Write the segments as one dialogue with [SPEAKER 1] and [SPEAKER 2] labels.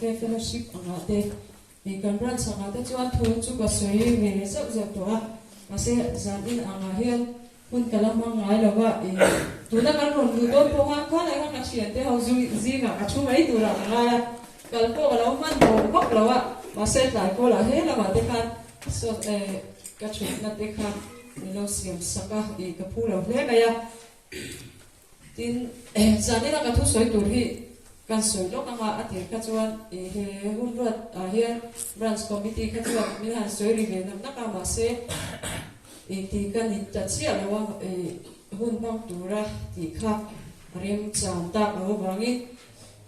[SPEAKER 1] te fellowship angah te ih kan branch angah te chuan thu chu ka sawi ve zauh zauh tawh a, mahse zan in angah hian hun ka la hmang ngai lo va, ih tuna kan rawn luh dawn pawh khan khalai khan ka thiante ho zui zingah ka thu mai turah ka ngai a, kal pawh ka lo hman tawh vak lo a, mahse tlai kawlah he lamah te khan saw eh ka thutna te kha min lo siam sak a, ih ka phu lo hle mai a. Tin, zanina ka thusawi tur hi kan sawi lawk anga a tir kha chuan i he hun ruat ah hian Branch Committee kha chuan min han sawi ri ve nak nak a, mahse i ti ka ni ta chiah lo a, i hun hmang tura tih kha remchang tak lo avangin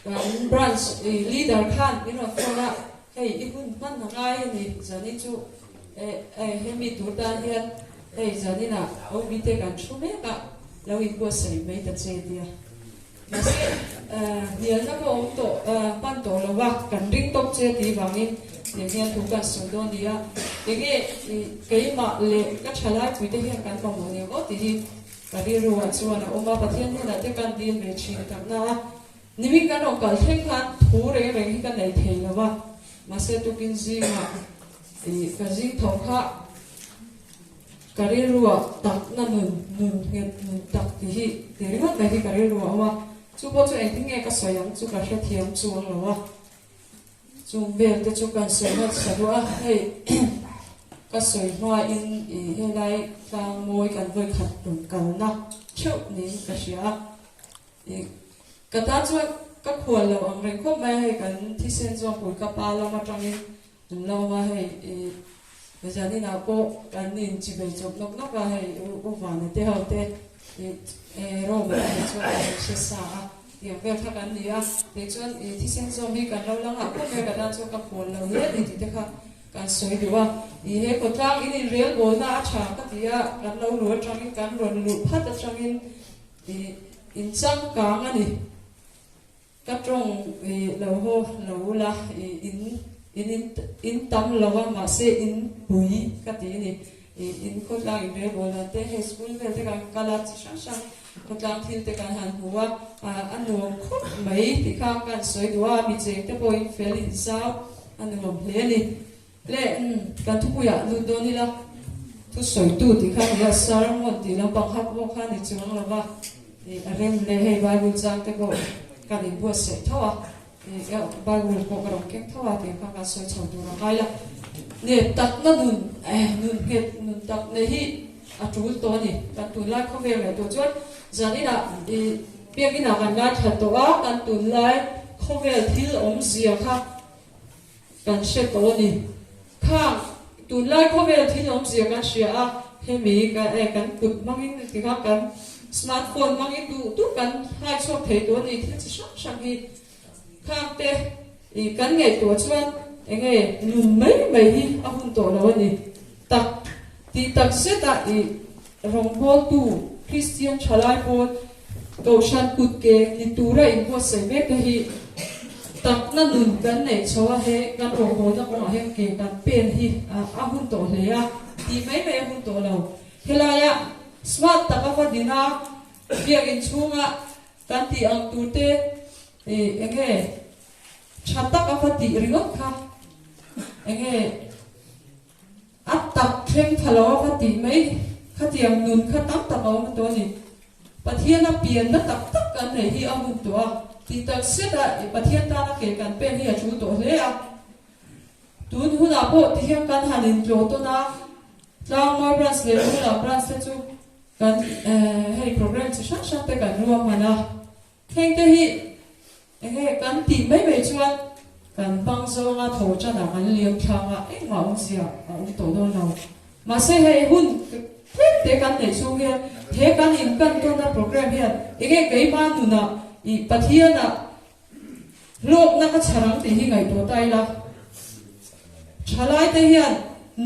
[SPEAKER 1] kan Branch i Leader khan min rawn phone a, hei i hun hman a ngai a ni, zanin chu hemi tur tan hian Hei zaninah OB te kan thu mek a, lo inbuatsaih mai ta che tia. Mahse, hnialna pawh awm tawh, hman tawh lo va, kan ring tawp che tih vangin tiang hian thu kan sawi dawn ni a. Enge keimah leh ka thalai puite hian kan mamawh ni ang aw tih hi ka rilruah chuan a awm a, Pathian hnenah te kan dil ve thin takna a. Nimin kan rawn kal thleng khan thu reng reng hi ka nei thei lo va, mahse tukin zingah ka zing tho kha Ka rilruah takna nun, nun nghet nun tak tih hi ti ringawt mai hi ka rilru a awm a, chu pawh chu engtin nge ka sawi ang chu ka hrethiam chuang lo a, chung vel te chu kan sawi ngawt sa duh a, hei ka sawi hmain i helai tlang mawi kan vawi khat rawn kalna theuh niin ka hria a, i ka tan chuan ka khual lo ang reng khawp mai a, hei kan thisen zawngpui ka pa lam atangin An lo awm a, hei i zaninah pawh kan in chibei chawp nawk nawk a, hei U Vana te ho te i Rome ah te chuan an hre sa a, tiang vel kha kan ni a, kei chuan i thisen zawm hi kan lo la nghah khawp mai a, ka tan chuan ka phawn lo hle a ni tih te kha kan sawi duh a, i he khawtlang in inrel bawlna a tha ka ti a, kan lo luh atangin kan rawn luh phat atangin i inchangkang a ni. Ka tawng i lo haw lo ula i in in in in tam lo a mahse in pui ka ti a ni. I in khawtlang in rel dan te hei school vel te kan kal a chi hrang hrang khawtlang thil te kan han hmu a a nuam khawp mai tih kha kan sawi duh a mi cheng te pawhin fel in zau a nuam hle a ni. Le kan thupuiah lut dawn ila thusawitu tih kha nia sermon tih lampang kha pawh kha ni chuang lo va ih a rem le hei bible chang te pawh kan inbuatsaih tho a ih bible pawh ka rawn keng tho a tih kha kan sawi chho tur a ngai la ne takna nun eh nun nghet nun tak nei hi a tul tawh a ni kan tunlai khawvel ngaihtuah chuan zaninah ih biakinah kan ngaithla tawh a kan tunlai khawvel thil awmzia kha Kan hre tawh a ni. Khang, tunlai khawvel thil awmzia kan hria a, hemi ka eh kan kut hmangin ti kha kan smart phone hmangin duh duh kan hai chhuak thei tawh a ni thil chi hrang hrang hi. Khang te ih kan ngaihtuah chuan enge nun mai mai hi a hun tawh lo a ni. Tak tih tak zetah ih rawngbawltu Kristian thalai pawl Kohhran kut ke ni tura inbuatsaih mek te hi takna nun kan neih chho a, he kan rawngbawlna kawngah hian ke kan pen hi a hun tawh hle a, tih mai mai a hun tawh lo. Helaia smart taka va din a, biakinn chhunga kan tih ang tur te eng nge tha tak a va tih ringawt kha eng nge A tak thleng tha lo a va tih mai khatiang nun kha tam tak a awm tawh a ni. Pathian a pianna tak tak kan neih hi a hun tawh a, tih tak zet a Pathian tana ke kan pen hi a tul tawh hle a. Tun hunah pawh tihian kan han intlawh tawn a, Tlangmawi Branch leh Rula Branch te chu kan hei program chi hrang hrang te kan ruahman a. Heng te hi enge kan tih mai mai chuan kan hmang zawnga tho chanah kan liam thlang a, engmah awmzia a awm tawh dawn lo. Mahse hei hun tlem te kan neih chhung hian he kan inkan tawnna program hian enge keimah nunah ih Pathianah hlawkna ka chhar ang tih hi ngaihtuah ta ila. Thalaite hian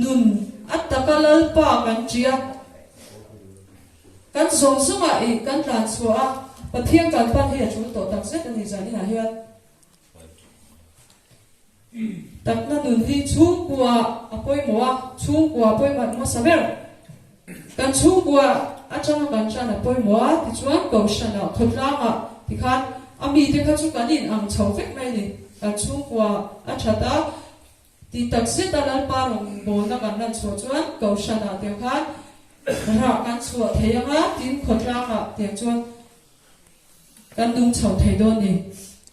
[SPEAKER 1] nun a taka Lalpa kan tia. Kan zawng zawngah ih kan tlan chhuah a, Pathian kan pan hi a tul tawh tak zet a ni zaninah hian. Takna nun hi chhungkua a pawimawh a, chhungkua a pawimawh hmasa ber. Kan chhungkua atanga kan tan a pawimawh a, tichuan Kohhranah, khawtlangah tikhan a mite kha chu kan in ang chho vek mai a ni. Kan chhungkua a that a, Tih tak zeta Lalpa rawngbawlna kan lan chhuah chuan Kohhranah tiang khan rah kan chhuah thei ang a, tin khawtlangah tiang chuan kan nung chho thei dawn ni.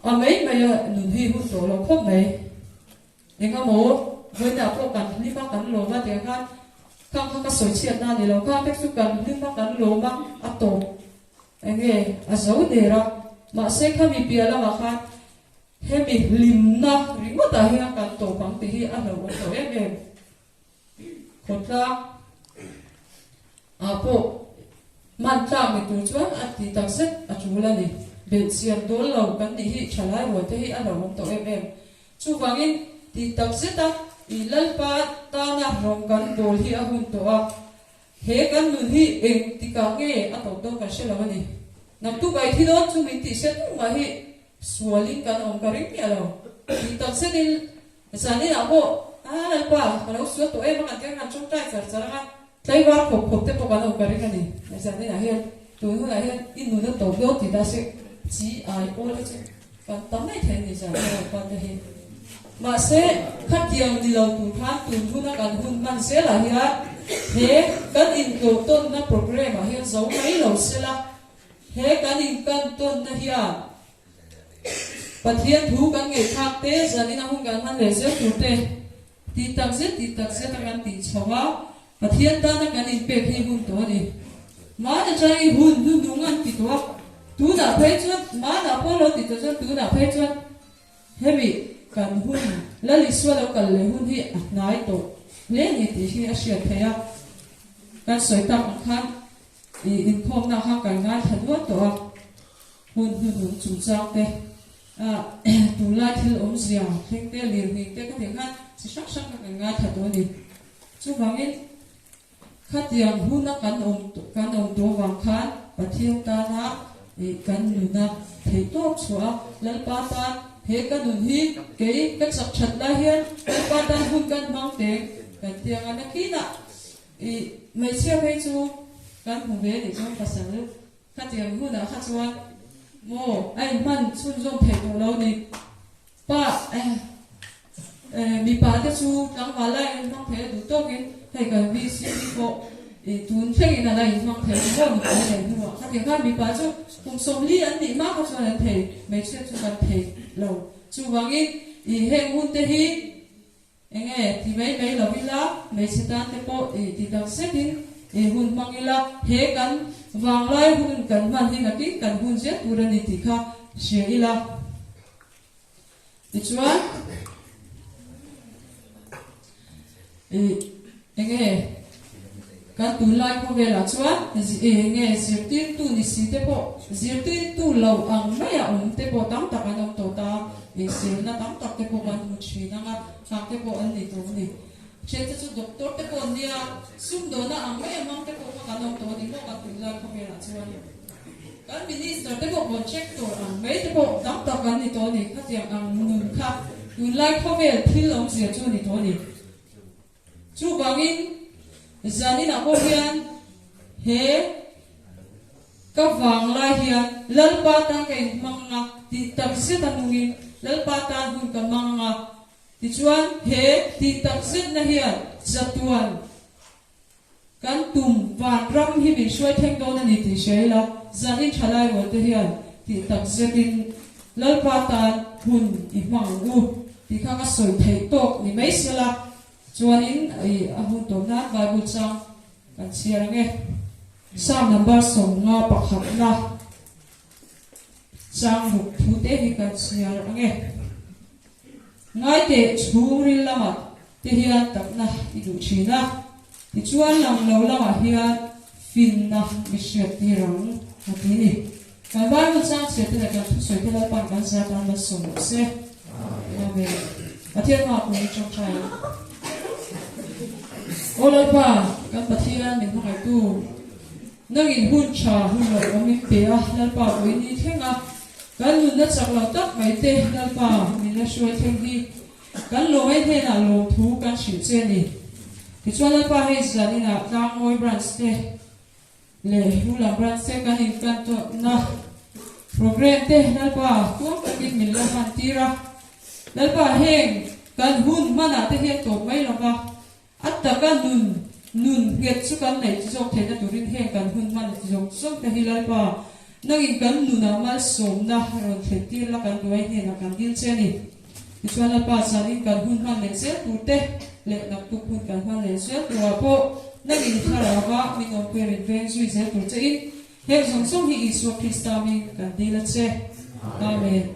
[SPEAKER 1] A mai mai a nun hi hun tawh lo khawp mai. Engemaw vawiinah pawh kan hlim a, kan lawm a tiang khan khang kha ka sawi chhiatna a ni lo, khang te chu kan hlim a, kan lawm a, a tawp enge a zo der a, mahse khami piah lamah khan Hemi hlimna ringawtah hian kan tawp ang tih hi a hlauhawm tawh em em. Khawtlang ah pawh hman tlak ni tur chuan a ti tak zet a tul a ni. Belhchian dawl lo kan nih hi thalai rual te hi a hlauhawm tawh em em. Chuvangin ti tak zeta i Lalpa tana rawng kan bawl hi a hun tawh a. He kan nun hi eng tikah nge a tawp dawn kan hre lo a ni. Naktuk ai thi dawn chu min tih hre tung mah hi Sualin kan awm ka ring miah lo. Tih tak zetin zaninah pawh a Lalpa ka lo sual tawh em a kan tia kan tawngtai char char ang a, tlaivar khawp khawp te pawh kan awm ka ring a ni. Zaninah hian tun hunah hian i nun a tawp dawn tih ta se chi ai pawl te chu kan tam mai thei a ni zan Lalpa te hi. Mahse khatiang ni lo tur khan tun huna kan hun hman zelah hian he kan intlawh tawnna programme ah hian zo mai lo sela He kan inkan tawnna hian Pathian thu kan ngaihthlak te, zanin a hun kan hman leh zel tur te tih tak zet tih tak zet a kan tih chho a, Pathian tana kan inpek hi hun tawh a ni. Hmana chang i hun hnu nung an ti tawh a, tunah phei chuan hmanah pawh lo ti tawh chuan tunah phei chuan hemi kan hun Lal Isua lo kal leh hun hi a hnai tawh hle a ni tih hi a hriat theih a, kan sawi tak ang khan I inkhawmna kha kan ngaithla duat tawh a, hun hnuhnung chungchang te, tunlai thil awmzia thleng te, lirnghing te ka tih khan chi hrang hrang kha kan ngaithla tawh a ni. Chuvangin khatiang huna kan awm kan awm tawh vang khan Pathian tana kan nuna theih tawp chhuah a, Lalpa tan he ka nun hi kei ka chak that lai hian Lalpa tan hun kan hmang teng kan ti ang a, nakinah I hmeichhia phei chu kan hmu ve nih chuan pasal khatiang hunah kha chuan maw a inhman chhunzawm theih tawh lo ni. Pa eh mipa te chu tlangval lai an inhmang thei a duh tawkin hei kan VCD pawh i tun thlengin a la inhmang thei maw nupui a neih hnuah khatiang khan mipa chu kum 40 an nih hma kha chuan an thei hmeichhia chu kan thei lo. Chuvangin i heng hun te hi Enge ti mai mai lo ila, hmeichhe tan te pawh i ti tak zetin i hun hmang ila, he kan vanglai hun kan hman hi nakin kan hun zel tur a ni tih kha hria ila. Tichuan, i enge kan tunlai khawvelah chuan enge zirtirtu ni si te pawh zirtirtu lo ang maia awm te pawh tam tak an awm tawh ta, insilna tam tak te pawh kan hmu thin ang a, hang te pawh an ni tawh a ni. Thiante chu doctor te pawh an nia, sumdawna ang maia hmang te pawh kha kan awm tawh a ni maw kan tunlai khawvelah chuan. Kan minister te pawh contractor ang mai te pawh tam tak an ni tawh a ni, khatiang ang nun kha tunlai khawvel thil awmzia chu a ni tawh a ni. Chuvangin zaninah pawh hian he ka vanglai hian Lalpa tan ka inhmang a tih tak zet a nungin Lalpa tan hun ka hmang a, tichuan he tih tak zetna hian chatuan kan tum vanram hi min hruai thleng dawn a ni tih hria ila, zanin thalai rualte hian tih tak zetin Lalpa tan hun i hmang ang u tih kha ka sawi theih tawk ni mai sela. Chuanin i a hun tawp nan Bible chang kan chhiar ang e. Psalm number 50 pakhatna chang ruk thu te hi kan chhiar ang e. Ngaiteh chhungril lamah te hian takna i duh thin a, tichuan lang lo lamah hian finna i hriat tir ang a ti ni. Kan Bible chang chhiar te leh kan thusawi te Lalpa'n kan zar tan malsawm rawh se. Amen. Pathian hmaah pawh hi tawngtai ang. Aw Lalpa, kan Pathian min hmangaihtu, nangin hun tha hun lo awm min pe a, Lalpa pawhin ni thleng a, Kan nunna chak lo tak mai te Lalpa min la hruai thleng hi kan lawmei hnenah lawmthu kan hrilh che a ni. Tichuan Lalpa hei zaninah Tlangmawi Branch te leh Rulam Branch te kan inkan tawhna programme te Lalpa tuam takin min la hman tir a. Lalpa heng kan hun hmanah te hian tawp mai lo va, a taka nun nun nghet chu kan neih zawk theihna turin heng kan hun hman zawng zawng te hi Lalpa nangin kan nunah malsawmna rawn thlen tir la kan duai hnenah kan dil che a ni. Tichuan Lalpa zanin kan hun hman leh zel tur te leh naktuk hun kan hman leh zel turah pawh nangin thlarauva min awmpui rin veng zui zel tur che in heng zawng zawng hi Isua Krista min kan dil a che. Amen.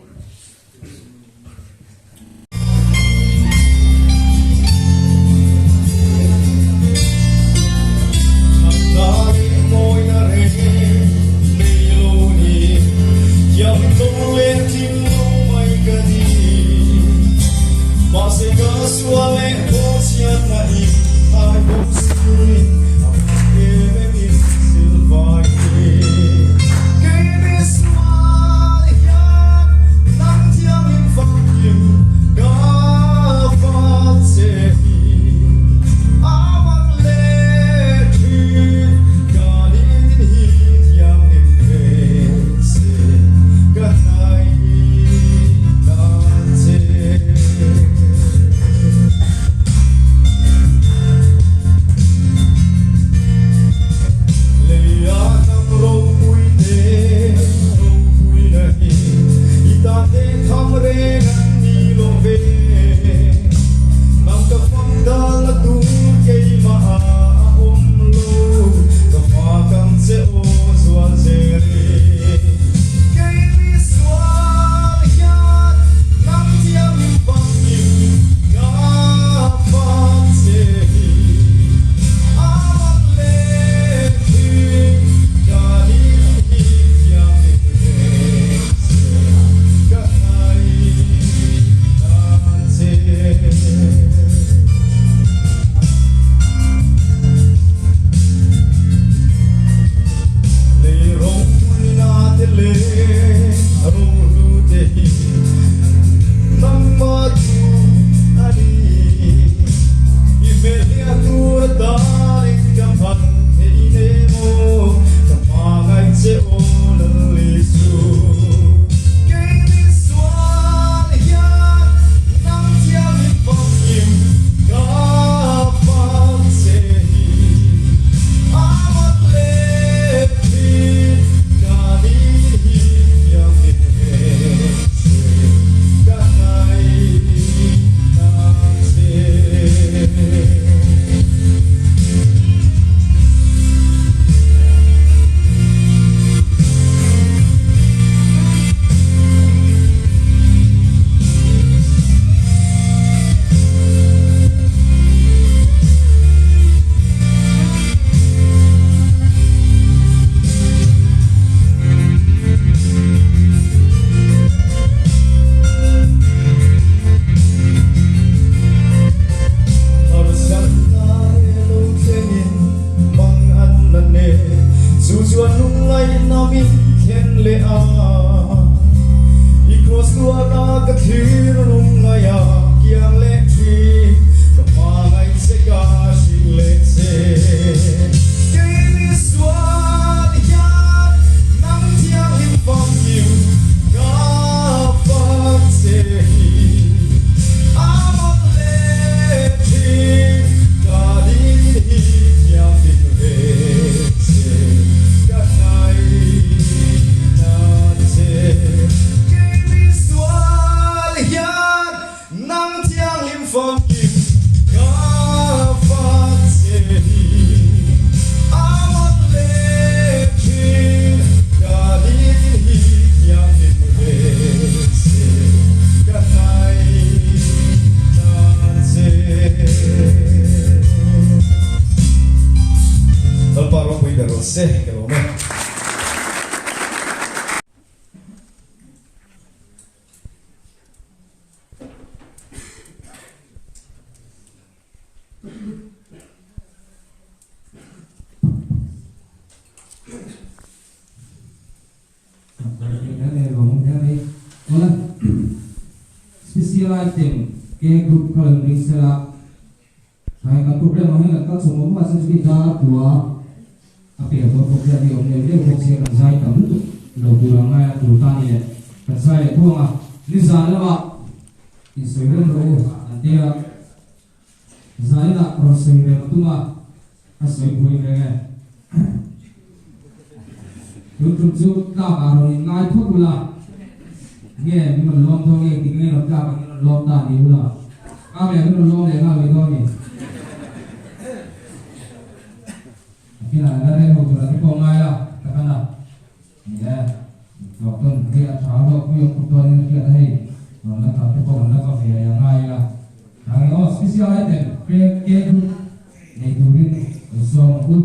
[SPEAKER 2] Special item K group kha lo ring sela hai kan program ang hian kan kal chho mawh mawh a chuan chumi dar tua a pian dawn program hi a awm leh leh bawk sia kan zai tam lutuk lo tur ang ngai a tur ta ni le kan zai leh thuang a nizan lamah. Insawi rem rawh u an ti a, zainah rawn sawi rem a tum a, a sawi buai reng e. Tun tum chu tlak ah rawn inngai phawt ula, nge min rawn lawm dawn nge tik nge rawn tlak ah min rawn lawm ta ni ula, kap leh min rawn lawm leh nghal mai dawn ni. A kinah la rel ho tur a ti pawh ngai la, tak a na. Ni e, tlawk dawn hi a tha hlawk pui awm khawp dawn in a hriat a hei, rawn la kal te pawh rawn la ka ve a ngai ila. Tang e aw, special item K group nei turin lo sawm ang u.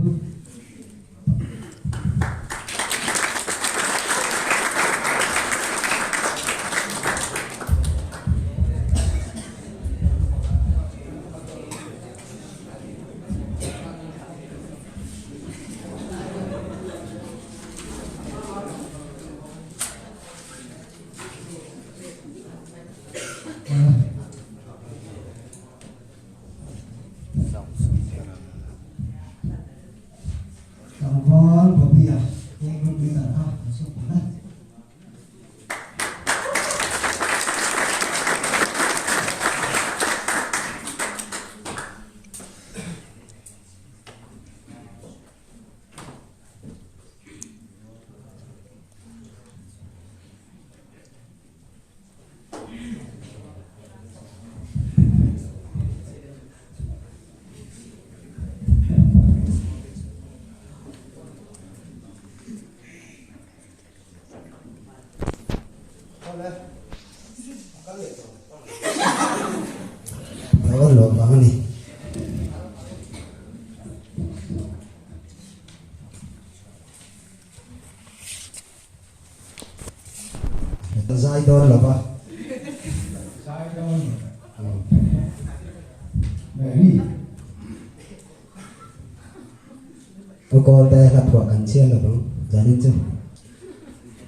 [SPEAKER 3] Tlangval Bobby-a K Group leader kha an chhuk pah a. Lo lawm vang a ni. Zai dawn lo va.
[SPEAKER 4] Zai dawn lo. Mary.
[SPEAKER 3] Ka kawl te hla phuah kan chhiar lo vang zanin chu.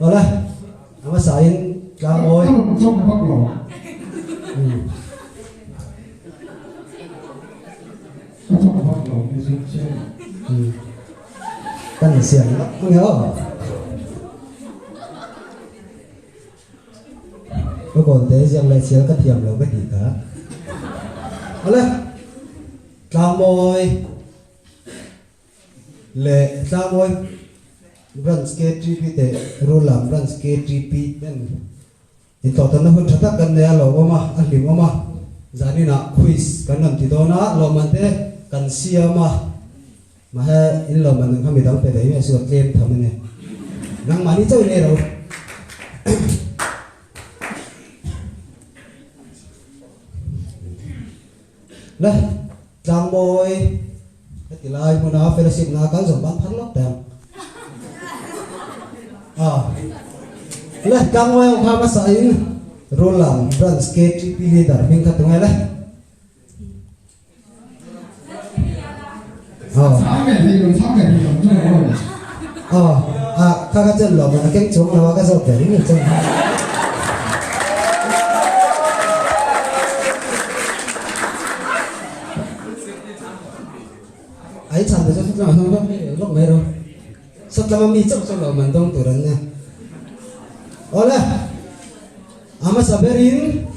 [SPEAKER 3] Awle, a hmasa in tlang awi.
[SPEAKER 4] Ka rawn chawk vak lo. Ka chawk vak lo music chu.
[SPEAKER 3] Kan insiam lawk ang e aw. Ka kawl te ziak leh chhiar ka thiam lo ka tih kha. Awle, Tlangmawi leh Tlangmawi Branch KTP teh Rullam Branch KTP ten intlawhtanna hun tha tak kan nei a, lawmawm a, a hlimawm a. Zaninah quiz kan rawn ti dawn a, lawmman te kan siam a, mahse in lawmman ang kha midang pe ve miah suh a tlem tham a ni. Nangmahni chauhin ei ro. Le, Tlangmawi heti lai hmuna fellowship na kal zawng ban phar lawk teh ang. Ah. Le, Tlangmawi ho kha hmasa in Rulam Branch KTP leader hming kha tunge le? Oh. Oh, ah, kha kha chen lo man a keng chuang lo a ka zawt ve ring ring chuan. Ai chan te chu sat lam ah lawk mai ro. Sat lam a mi chauh chu lo man dawng tur an nia. Awle, a hmasa berin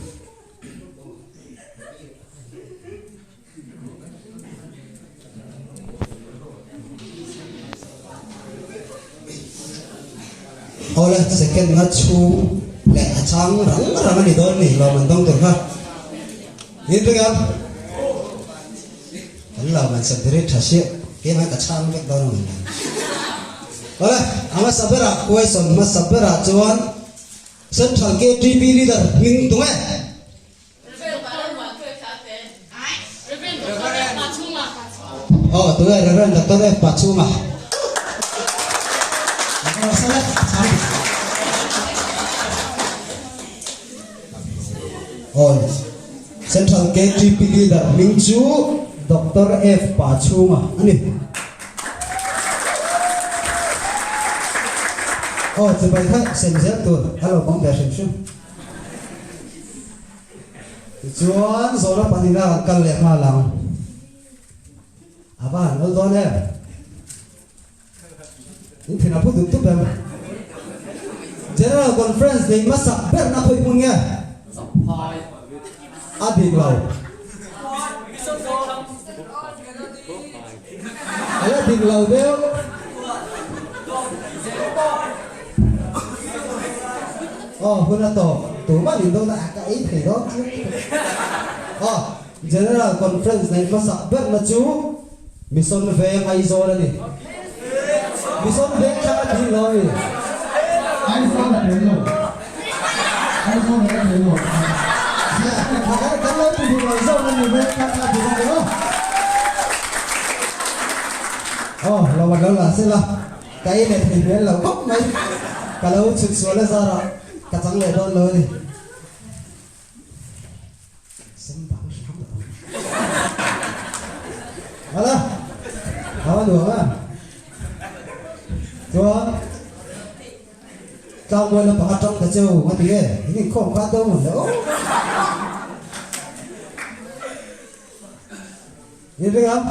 [SPEAKER 3] Awle second nga chhung leh a chang rang rang a ni dawn ni lawm an dawng tur kha. In ring ang. Kan lawm an sam ri tha siah keimah ka chhang vek dawn a ni. Awle a hmasa berah question hmasa berah chuan Central KTP leader hming tung e. Aw tu e Reverend Doctor F Pachhunga. Aw Central KTP leader hming chu Doctor F Pachhunga a ni. Aw chibai kha sem zel tur a lo bang ve hrim hrim. Tichuan Zawna pahnihna kan kal leh nghal ang. A va han awl dawn em? In thin a phu dup dup em? General Conference nei hmasak berna khawi hmun nge?
[SPEAKER 5] Champhai.
[SPEAKER 3] A dik lo. A la dik lo deuh. Aw hun a tawp. Tumah nin dawn a ka ei thei dawn chiang lutuk. Aw General Conference nei hmasa berna chu Mission Veng Aizawl a ni. Mission Veng thlang a tih lo a mi?
[SPEAKER 4] Aizawl a tel lo. Aizawl a tel lo.
[SPEAKER 3] Kan lo ti duh lo zawk a ni veng thlang kha ti bawk emaw. Aw lo a lo la sela ka ei leh thei hmel lo khawp mai. Ka lo chhut sual a zarah ka chang leh dawn lo a ni. Sem bang hram lo. Hala. Hawa nuam a. Chuan tlangmual lampang atang ta cheu nga ti nge in inkhawm kha do mun le aw. In ring ang.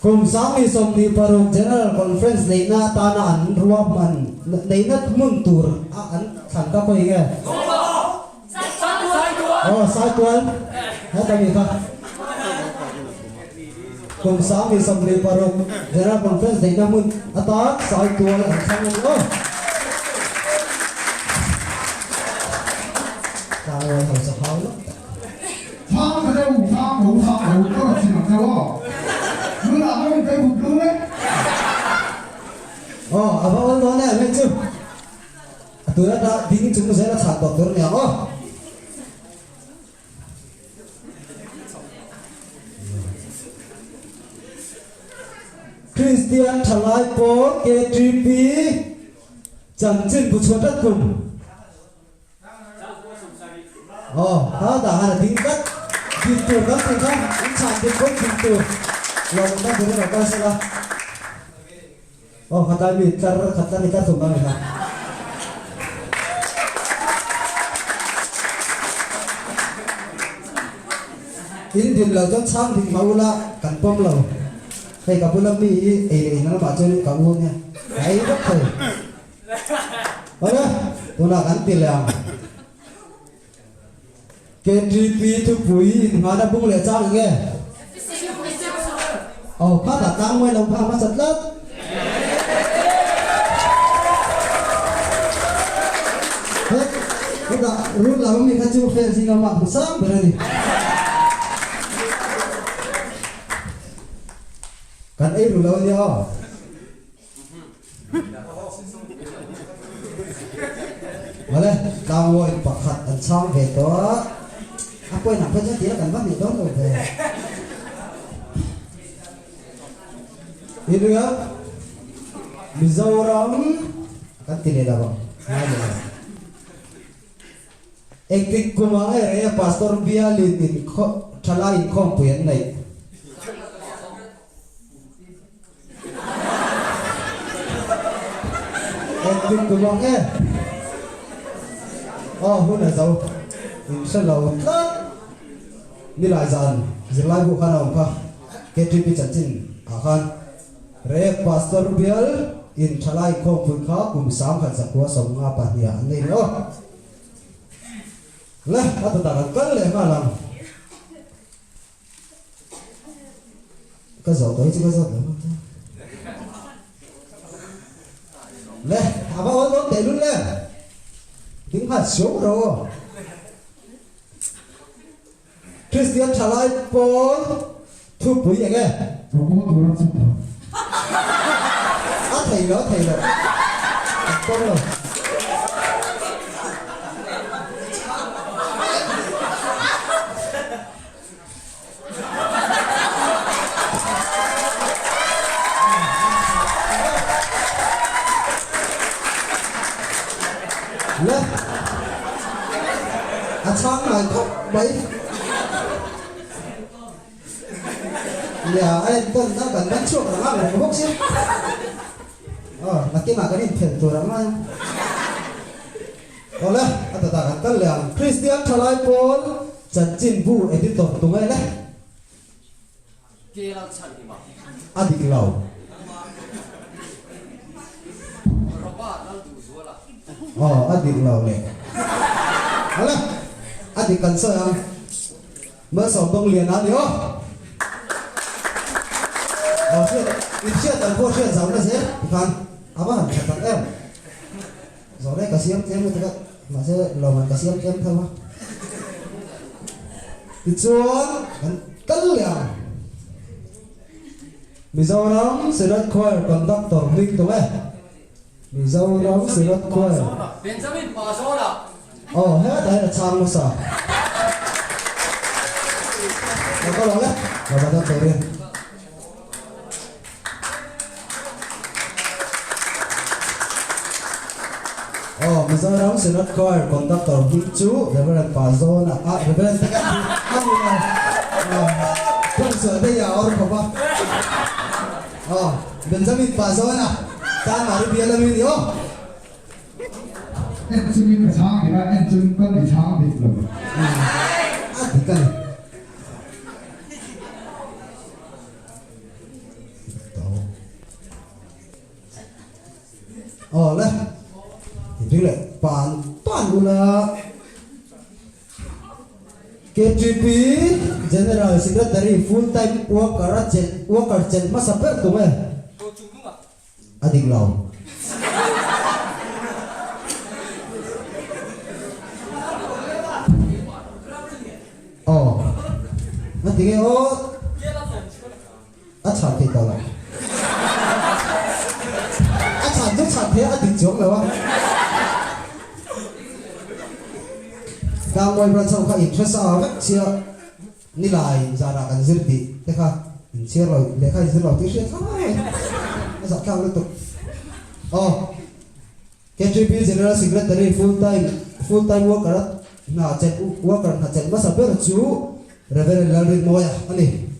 [SPEAKER 3] Kum 2026 General Conference neihna atana an ruahman neihna hmun tur a an thlan ka khawi nge? Aw Saitual heta mi kha. Kum 2026 General Conference neihna hmun atan Saitual an thlang a ni aw. Tlangval hausa hau lawk tak.
[SPEAKER 4] Thang ka deuh, thang ho, thang ho, ka rawn chim ang cheu aw. Nunah ka rawn phei vut lung e.
[SPEAKER 3] Aw, a va awl dawn em hei chu. A tun ata ding chung zel a chhan tawh tur a ni ang aw. Kristian thalai pawl KTP chanchin bu chhuah tlat kum. Aw, ha dah han a ding tlat. Din tur kan tih kha in chhan dik pawh din tur lo awm na turin lo kal sela. Aw, khatlai mi tlar khat tlar ni tlar thum ang ni kha. In din lo chuan chhang dik mah ula kan pawm lo. Hei ka bula mi hi ei leh in lamah chuan ka u nia. Ka ei vek thei. Awle, tunah kan ti leh ang. KTP thupui inhmana bung leh chang eng nge? Aw, kha tah tlang mai lo kha a hmasa tlat. Het, hetah rul lam ami kha chu fan zinga mah hmu sang ber a ni. Kan ei ru lo a nia aw. Awle, tlangvawi pakhat an chhang ve tawh a, a point ang phei chuan tira kan va hnih dawn lo ve. I ring a, Mizoram kan ti leh lo ang, ngai leh lo. Engtik kum ah nge rei a Pastor Bialin in thalai inkhawmpui an neih? Engtik kum ang e? Aw hun a zo in hre lo tlat. Nilai zan zirlai bu khan a awm kha KTP chanchin ah khan Rev Pastor Bial in thalai inkhawmpui kha kum 1952 ah an nei ni aw. Le a tawtah kan kal leh nghal ang. Ka zawh tawh hi chu ka zawt lo ang chu. Le, a va awl dawn teh lul le. Ding nghal suau ro aw. Kristian thalai pawl thupui eng e?
[SPEAKER 4] Chaw tur a chhuk lo.
[SPEAKER 3] A thei lo, a thei lo. Kan pawm lo. Le a chhang ngai khawp mai. Nia a enkawn na kan man chhuak rang ang reng bawk sia. Aw nakinah kan inphelh tur ang a. Awle, a dawtah kan kal leh ang. Kristian Thalai Pawl Chanchinbu Editor tu nge le? A dik lo. Aw, a dik lo le. Awle, a dik kan sawi ang. Malsawmdawngliana a ni aw. Aw hriat in hriat dan pawh hriat zauhna zel tikhan a va han tha tak em. Zawh rei ka siam tlem lutuk a, mahse lawmman ka siam tlem tho a. Tichuan kan kal leh ang. Mizoram Synod Choir Conductor hming tum e. Mizoram Synod Choir.
[SPEAKER 5] Benjamin Pazawna.
[SPEAKER 3] Aw hetah hian a chhang hmasa. Lo kal ang le, lo va dang turin. Aw Mizoram Synod Choir Conductor hming chu Reverend Pazawna ah Reverend tak a ni lo. Aw Kawngsual te hi a awr khawp a. Aw Benjamin Pazawna tan Mari bial ami ni aw.
[SPEAKER 4] En chungin ka chhang dik a, en chung pawn i chhang dik lo.
[SPEAKER 3] A dik a ni. Aw le, inring leh pan pan ula KTP General Secretary full time worker a chelh worker chelh hmasa ber tum e. A dik lo. Aw, a ti nge aw. A chhan thei tawh lo. A chhan chu chhan thei a, a dik chuang lo a. Tlangmawi branch ho kha in hre sa vek chhia nilai zanah kan zir tih te kha in chhiar lo lehkha in zir lo tih hriat thlak mai. A zah thlak lutuk. Aw KTP General Secretary full time full time worker a hna chelh worker hna chelh hmasa ber chu Reverend Lalrinmawia a ni.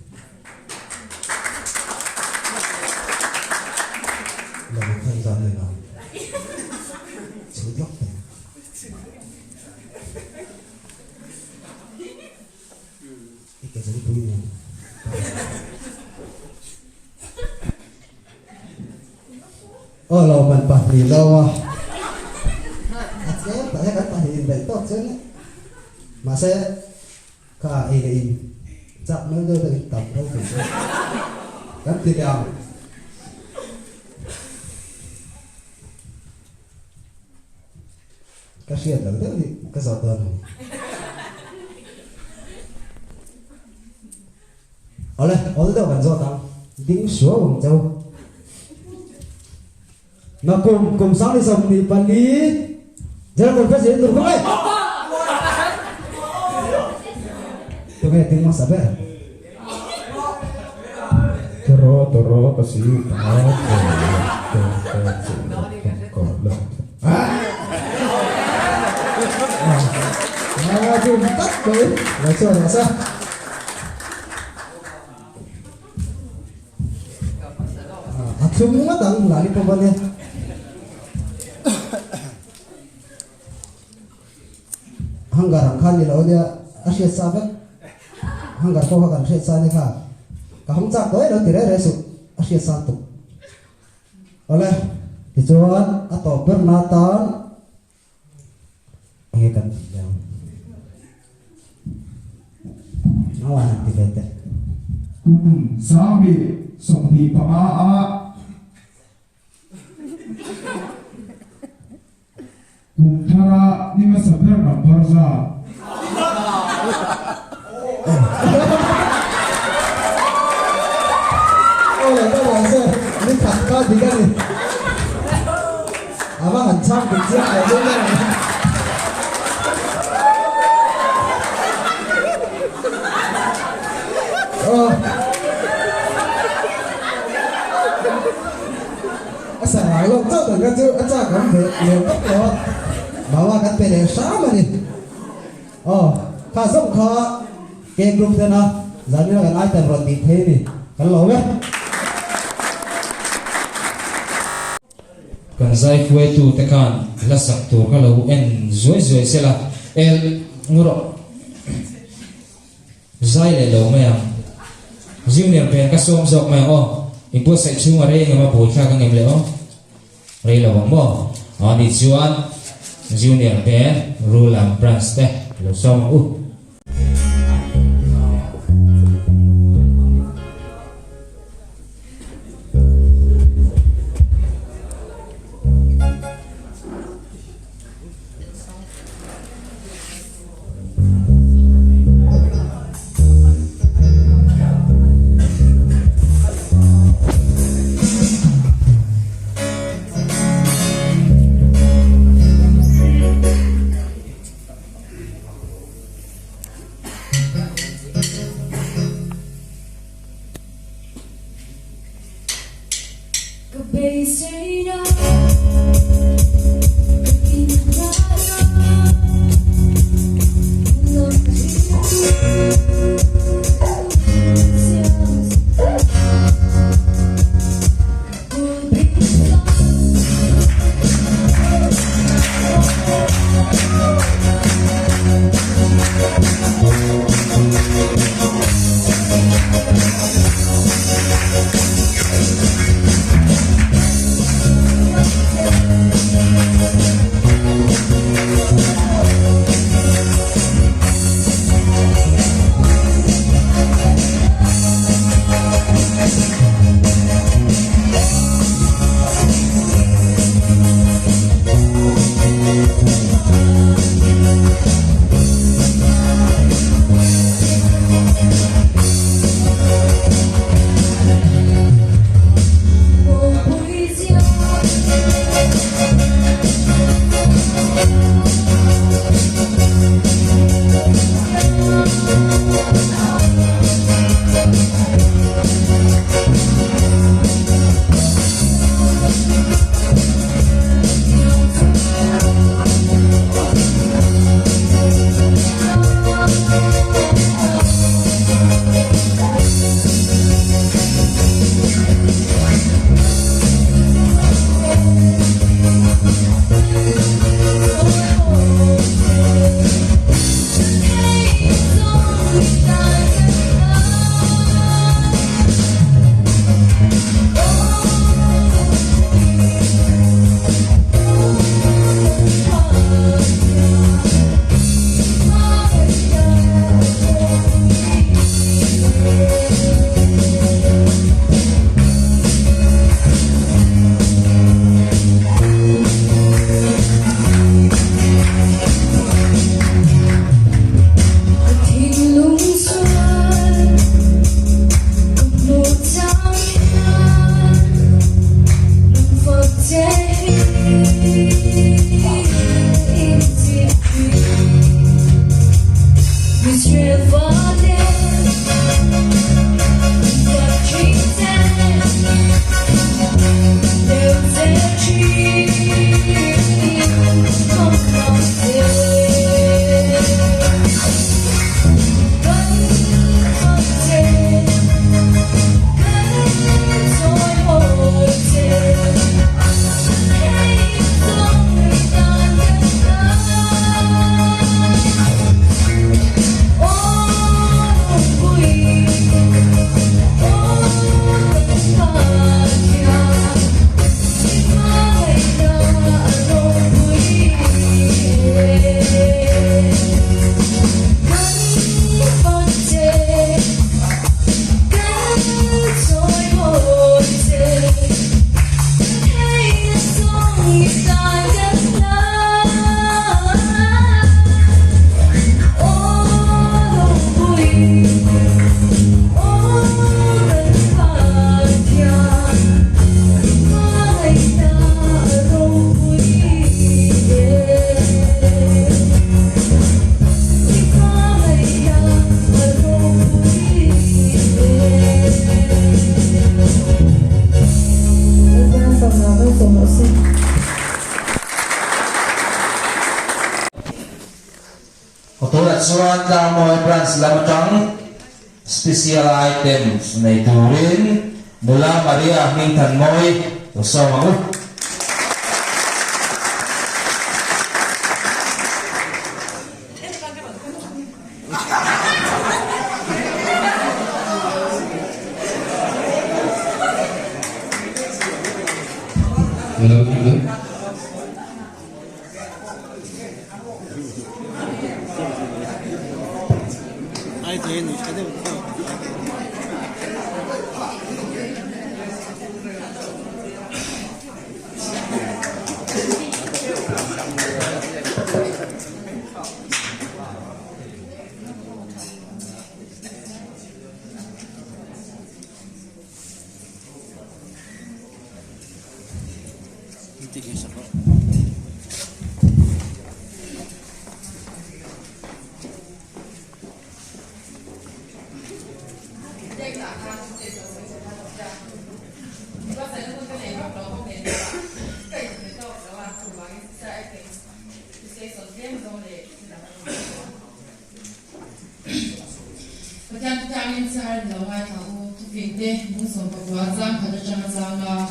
[SPEAKER 3] Aw lo man pahnih lo a a tlem tak hian kan pahnih indaih tawk chiang e mahse Kha ei leh in chak mel deuh deuh in tam ro thei chu kan ti leh ang. Ka hriat lo deuh hi ka zawt dawn a ni. Awle, awl deuh kan zawt ang. Ding suau ang cheu. Nakum kum 24 General Conference in tur khawp e. Tunge ding hmasa ber?
[SPEAKER 4] Toro toro ka si ta ko ko ko ko lo.
[SPEAKER 3] Ah, dum tak mai. Lo chuan rawh se. A thlum ngawt ang lani pawh a nia. Hangar ang khan ni lo nia a hriat sa vek. Hangar pawh kha kan hriat sa nia kha. Ka hawng chak tawh e lo ti reh reh suh a hriat sa tuk. Awle tichuan a tawp ber na tan Enge kan tih leh ang? Nau an han ti ve teh.
[SPEAKER 4] Kum 2025 ah kum thara ni hmasa ber number zat.
[SPEAKER 3] Aw le ka ruah se ni khat ka dik a ni. A va han chhang dik chiang tawh dawn em. Aw. A sarang lawk chauh dan kha chu a chak awm ve lem vak lo a. Mama kan pe leh hram a ni. Aw, kha zawng kha K group ten a zanina kan item rawn tih thei a ni, kan lawm e.
[SPEAKER 2] Kan zai hruaitu te khan hla sak tur kha lo en zuai zuai sela, el ngu rawh. Zai leh lo mai ang. Junior pen ka sawm zawk mai ang aw. Inbuatsaih chhung a rei engem a buaithlak ang em le aw. Rei lo ang maw? Aw ni chuan Junior pen Rul and Branch te lo sawm ang u.
[SPEAKER 5] Tunah chuan Tlangmawi Branch lam atang Special Items nei turin Nula Maria Hmingthanmawi lo sawm ang u.
[SPEAKER 6] Hello, hello.
[SPEAKER 7] Thufingte bung 19 chang khat atanga chang a,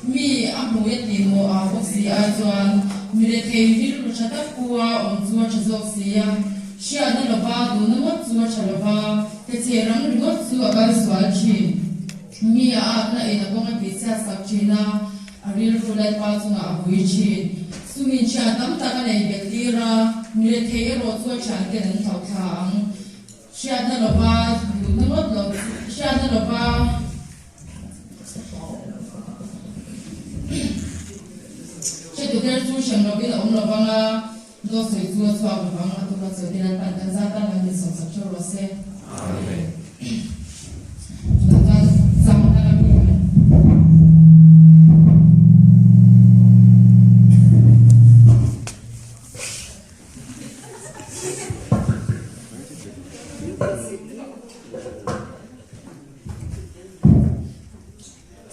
[SPEAKER 7] Mi a hmui a tih maw ah bawk si ai chuan mi rethei rilru tha tak pu a awm chu a tha zawk si a, hriatna lova duhna ngawt chu a tha lova, ke chhe rang ringawt chu a kal sual thin. Mi a atna in a kawng a tihchhiat sak thin a, a rilru Lalpa chungah a vui thin. Sumin thian tam tak a nei belh tir a, mi rethei erawh chu a thianten an thlauhthla ang. Hriatna lova duhna ngawt lo chu hriatna lova hretu ber chu hrem lovin a awm lovang a, dawt sawi chu a chhuak lovang a tum a chawi te Lalpan kan zat tan kan insawmsak theuh rawh se. Amen. Chutah chuan chang tak a mi ang.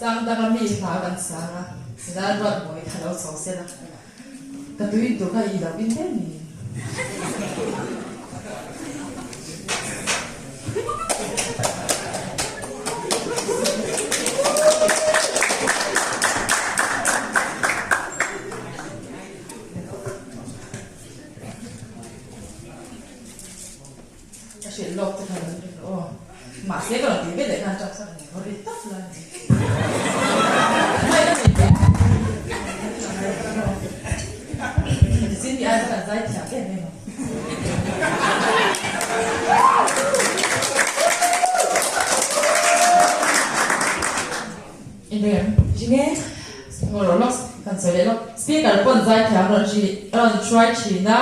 [SPEAKER 7] Chang danga mi hla kan sang a, Lal ruat mawi kha lo chho sela, ka tui tur kha i lo in ber ni. Ka hrilh lawk te kha lo ni rawh aw. Mahse ka rawn tih ve leh khan tap sak ni haw ri tap la ni. Hmai ka nei ve. Tichin mi ai chuan an zai thiam em em ang. Inrem. Tinge? Ngaw rawh lawk kan sawi leh lawk. Speaker pawn zai thiam rawn hri rawn hruai thin a.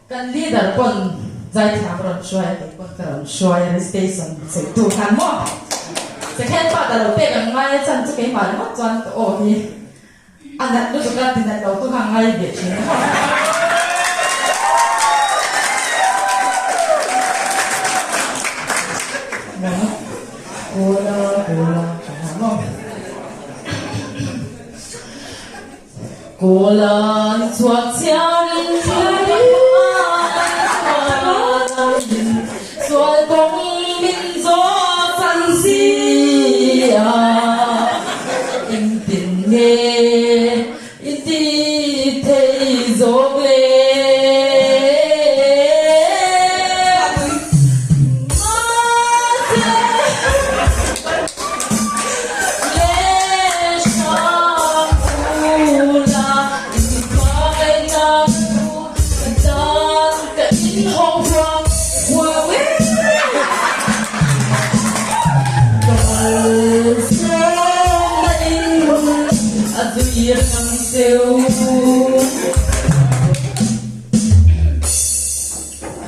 [SPEAKER 7] Kan leader pawn zaithiam rawn hruai a kei pawn ka rawn hruai a recitation sawi tur khan maw second part a lo pek ang ngai a chan chu keimah ringawt chuan ka aw hi a nat lutuk a ti nat lo tu kha ngai ve thin a maw. Kola kola ka ha maw. Kawlan chhuak chiarin Sual kawng min zawh chan si a, Engtin nge i ti thei zawk le?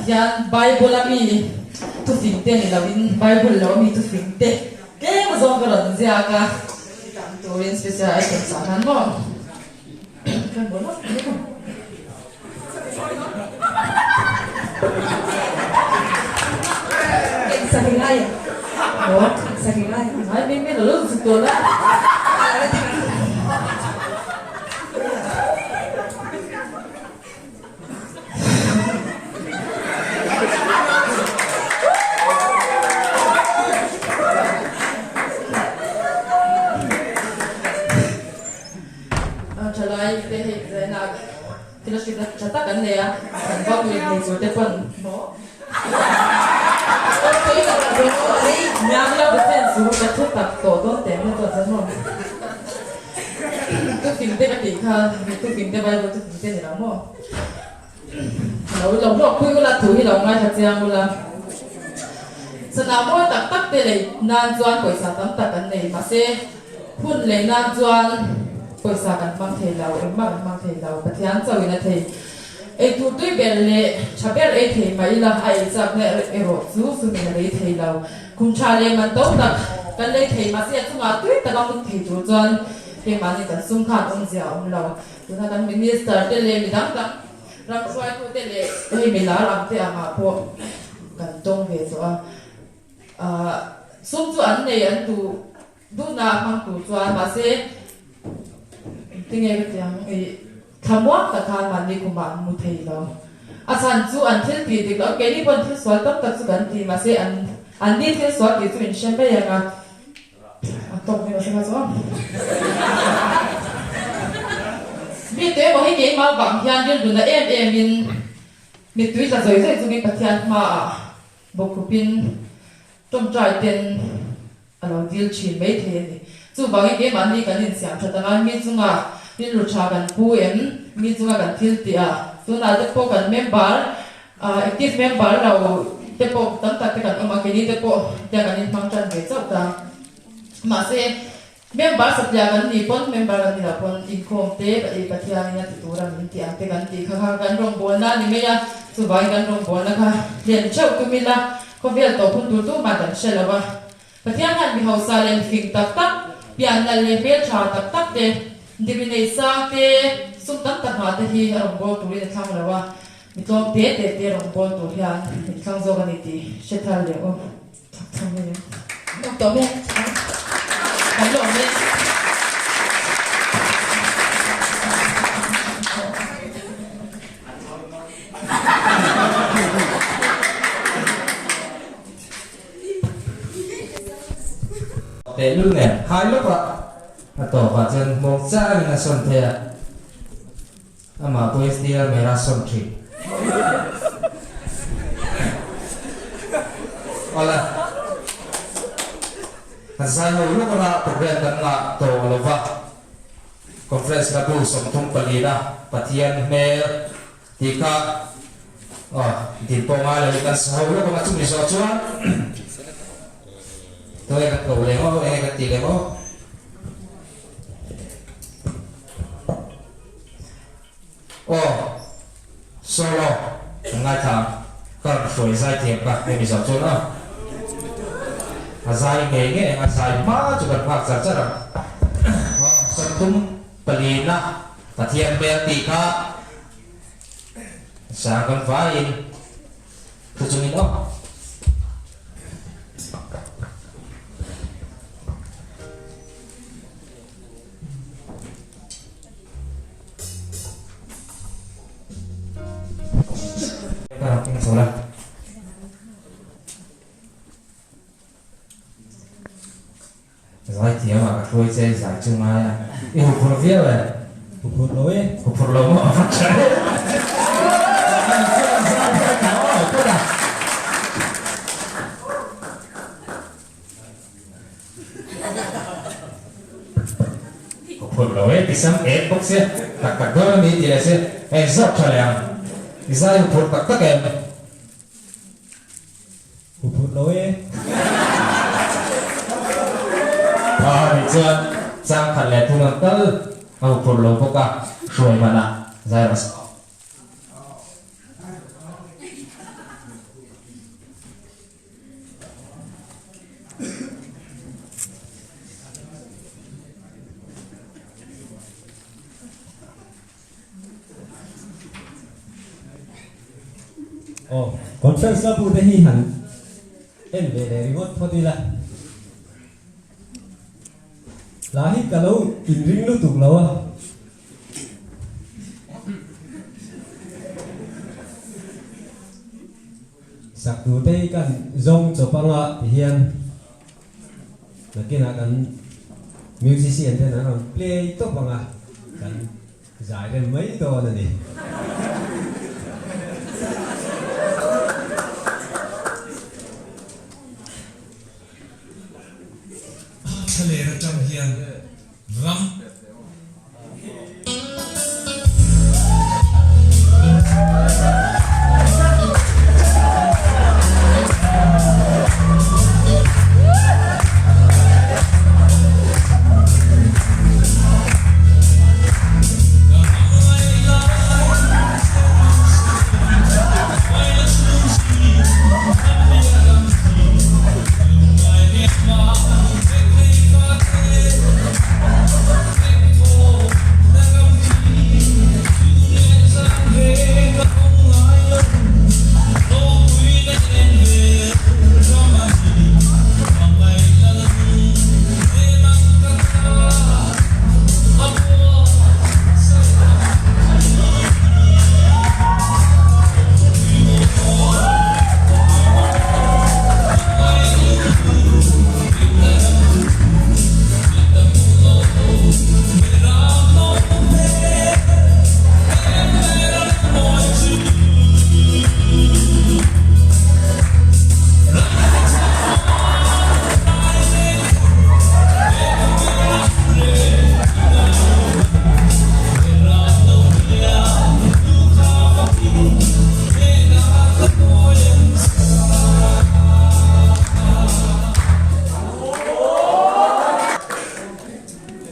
[SPEAKER 7] Hian Bible a mi thufing te ni lovin Bible lo a mi thufing te tlem zawng ka rawn ziak a, tam turin special items ah khan maw kan bawl lawk mai maw. Ngai mai mai lo lo zuk tawh la. Thalai te hei zaina thil a hriatna tha tak an nei a, kan vak leh thei tur te pawn maw Mianglo defense chu ka thu tak tawh dawn teh mai chuan chuan maw Tufin te ka tih kha tufin te Bible tufin te ni lo maw Lo lo hlawk pui ula thu hi lo ngaithla chiang ula Sana mawi tak tak te lei nan chuan pawisa tam tak an nei mahse hun lei nan chuan pawisa kan hmang thei lo engmah kan hmang thei lo Pathian chauhin a thei Eitur tui ber leh tha ber ei thei mah ila a ei chakna erawh chu sumin a lei thei lo. Kum tha leh man to tak kan lei thei mahse a chungah tui taka mut thei tur chuan keimahni kan sum khan awmzia a awm lo. Tuna kan Minister te leh midang dang ram hruaitute leh hei milar ang te angah pawh kan tawng ve tawh a. Ahh sum chu an nei an duh duhna a hmang tur chuan mahse tinge ka ti ang ih thlamuang tak khan mahni khumah an mu thei lo. A chhan chu an thil tih dik loh keini pawh an thil sual tam tak chu kan ti mahse an an ni thil sual tih chu in hre mai ang a. tawk mai rawh se kha chu aw. Mi tuemaw hi keimah vang hian rilru na em em in mittui tla zawi zawi chungin Pathian hmaah bawkkhupin tawngtai ten a lo dil thin mai thei a ni. Chuvangin keimahni kan insiam that anga mi chunga rilru tha kan pu em, mi chunga kan thil tih a, tunah te pawh kan member, active member lo te pawh tam tak te kan awm a, keini te pawh tia kan inhmang tan ve chauh ta. Mahse, member satliah kan nih pawn, member kan ni loh pawn inkhawm te Pathianin a ti tura min tih ang te kan tih kha kha kan rawngbawlna a ni mai a, chuvangin kan rawngbawlna kha hlen theuh tum ila, khawvel tawh hun tur tumah kan hre lo a. Pathian hian mi hausa leh mi fing tak tak, pian nalh leh hmel tha tak tak te, dimi nei sang te, sum tam tak ngah te hi a rawngbâwl turin a thlang lo a, mi tlawm te te te rawngbâwl tur hian min thlang zawk a ni tih hre thar leh aw thak thang mai ang. Awm tawh mai ang, kan la awm mai.
[SPEAKER 5] Tehlul nen hai lawk a, a tawpah chuan hmawng changin a sawn thei a, amah pawhin steel mera sawn thin. Awle, kan zai ho lawk anga program kan ngah tawh lo va, conference la bu 34 na Pathian hmel Tih kha aw din pawh ngai lo in kan sa ho lawk ang a chumi zawh chuan tunge kan ko lem aw enge kan tih lem aw aw solo kan ngaithla ang ka rawn hruai zai thiam ka hemi zawh chuan aw a zai ngei ngei ang a zai hma chu kan nghak char char ang aw 34 na Pathian hmel tih kha sang kan vaiin thu chungin aw. Ka rak king chho la. Zaithiam ah ka hruai che zai chu ngai a, i huphurh viau e.
[SPEAKER 3] Huphurh lo e.
[SPEAKER 5] Huphurh lo maw a va tha e. Huphurh lo e ti sam et bawk sia, tak tak dawn a ni ti leh sia, hei zawk tha leh ang, i zai huphurh tak tak em?
[SPEAKER 3] Huphurh lo e.
[SPEAKER 5] A nih chuan chang khat leh thum ang tal a huphurh lo bawk a, hruai man a zai rawh se.
[SPEAKER 3] Aw, conference la bu te hi han en ve leh ringawt phawt ila. Hla hi ka lo inring lutuk lo a. Sak tur te hi kan zawng chawp anga ti hian nakinah kan musician ten an rawn play tawp anga kan Zai rem mai dawn a ni.
[SPEAKER 8] Thlaler atang hian ram.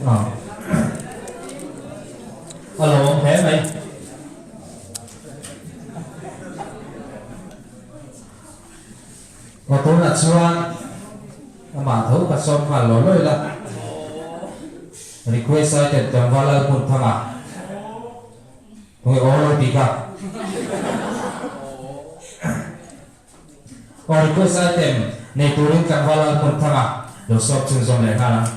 [SPEAKER 5] A lawm hle mai. Aw tunah chuan amah tho ka sawm nghal law lawi la. Request item tlangval Lalhmunthanga. Tunge aw lo ti kha. Aw request item nei turin tlangval Lalhmunthanga lo sawm chhunzawm leh nghal ang.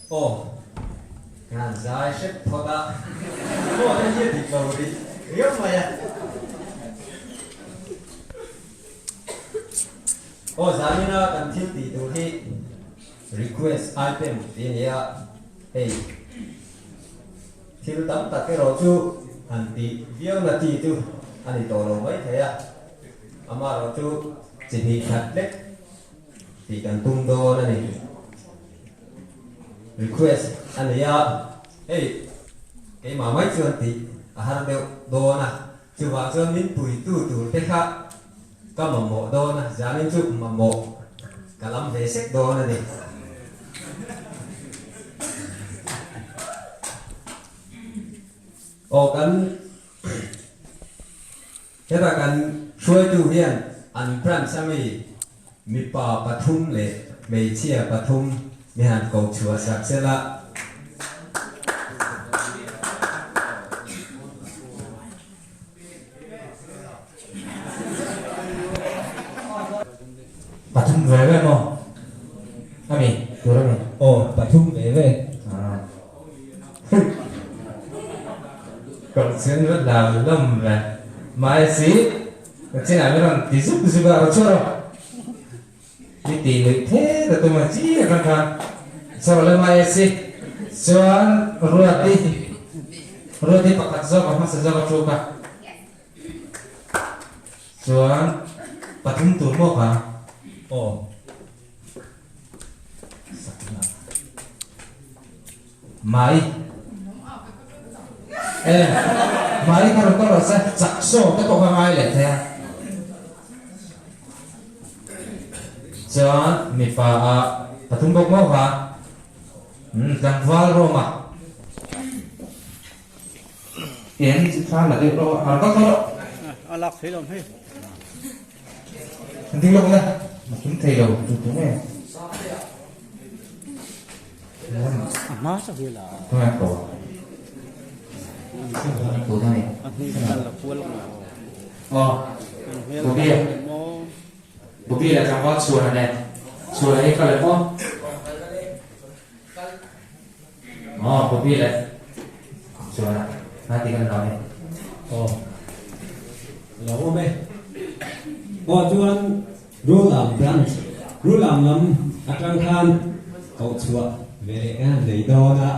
[SPEAKER 9] Aw, kan zai hrep phawt a, aw te hi a dik lo rih riau mai a. Aw zanina kan thil tih tur hi request item tih a ni a, hei thil tam tak erawh chu han tih viau na chi chu a ni tawh lo mai thei a, amaherawh chu chi hnih khat lek tih kan tum dawn a ni. Request a nei a, hei keimah mai chuan tih a har deuh dawn a, chuvang chuan min puitu tur te kha ka mamawh dawn a, zanin chu mamawh ka lam ve sek dawn a ni. Aw kan Heta kan hruaitu hian an branch ami mipa pathum leh hmeichhia pathum mi han ko chhuah sak sela.
[SPEAKER 5] Pathum ve ve maw? Ami, tur ami?
[SPEAKER 9] Aw, pathum ve ve.
[SPEAKER 5] Ka chen vat lam lam ve. Mai si, ka chen ah mi rawn ti zuk zuk a, rawn chhuah rawh. Mi ti nuih thet a tum a, chi atang khan chhuah le mai si. Chuan Ruati, Ruati pakhat zawk a hmasa zawk a thuk a. Chuan pathum tur maw kha?
[SPEAKER 9] Aw.
[SPEAKER 5] Mai e mai kha rawn kal rawh se chak saw te pawh kha ngai leh thei a chuan mipa ah pathum bawk maw kha umm tlangval Roma en chu thla la deuh rawh a rawn kal tawh rawh
[SPEAKER 10] a lak thei lo hei.
[SPEAKER 5] An ding lawk na, a tum thei lo tu tu nge.
[SPEAKER 10] A hma sa hi la.
[SPEAKER 5] Tunge ko. Ko ta ni.
[SPEAKER 10] A hni kan la pual ko.
[SPEAKER 5] Oh. Bobby. Bobby la tlangval chhuan ane. Chhuan hi kal mo. Oh, Bobby le. Chuan a ti kan lo ni.
[SPEAKER 11] Aw. Lo awm e. Aw chuan Rulam branch, Rulam lam atang khan koh chhuah ve leh kan han nei dawn a.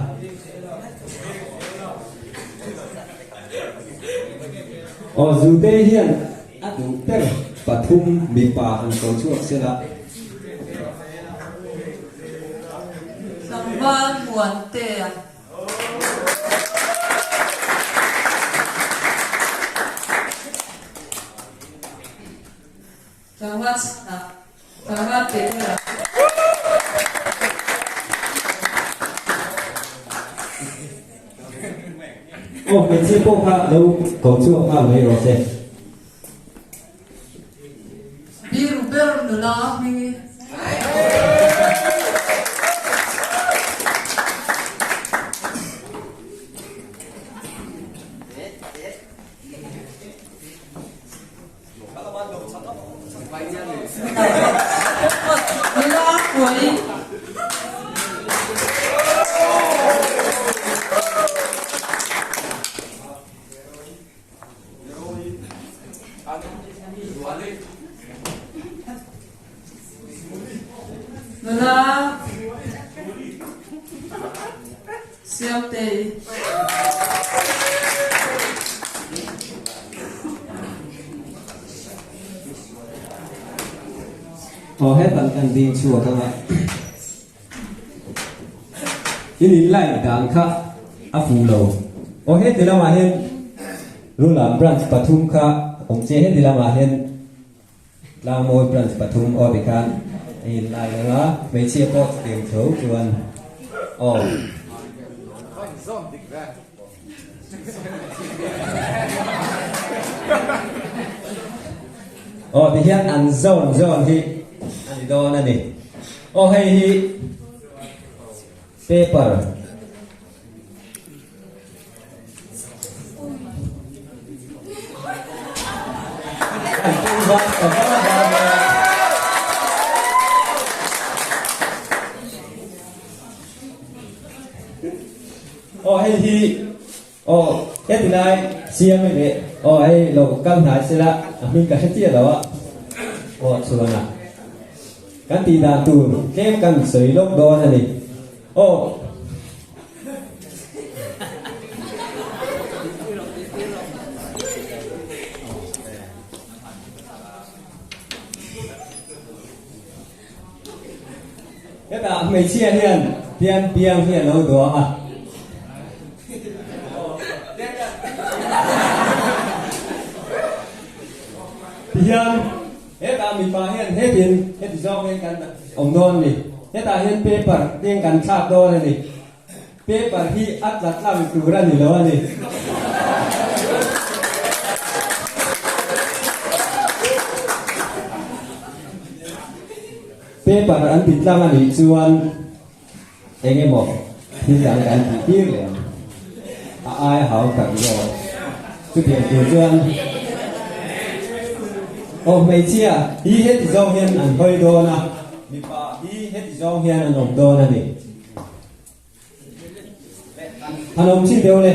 [SPEAKER 11] Aw Zute hian a duh ber pathum mipa han ko chhuak sela.
[SPEAKER 7] Tlangval Muantea. Tlangval chhana, tlangval Petera.
[SPEAKER 11] Aw hmeichhia pawh kha lo ko chhuak nghal mai rawh se.
[SPEAKER 7] Biru ber nula hming. Nula puai. Nula Siamtei.
[SPEAKER 11] Aw hetan kan ding chhuak anga. In in line dan kha a fuh lo. Aw heti lamah hian Rulam branch pathum kha awm che heti lamah hian Tlangmawi branch pathum aw tikhan a in line ang a, hmeichhia pawh chutiang tho chuan aw. Aw tihian an zawn zawn hi a ni dawn a ni. Aw hei hi paper. Aw hei hi aw heti lai siam i leh aw hei lo kal hnai sela a hming ka hre chiah lo a aw chuan a kan tih dan tur tlem kan sawi lawk dawn a ni aw. Hetah hmeichhia hian pian piang hi a lo duang a. Tihian hetah mipa hian hetin heti zawk hian kan awm dawn a ni. Hetah hian paper teng kan thlak dawn a ni. Paper hi a tla tlang tur a ni lo a ni. Paper an ti tlang a nih chuan eng emaw thil dang kan tih tir leh ang. A ai hau tak zawk. Chutiang tur chuan aw hmeichhia hi heti zawng hian an hawi dawn a, mipa hi heti zawng hian an awm dawn a ni. An awm chin deuh le.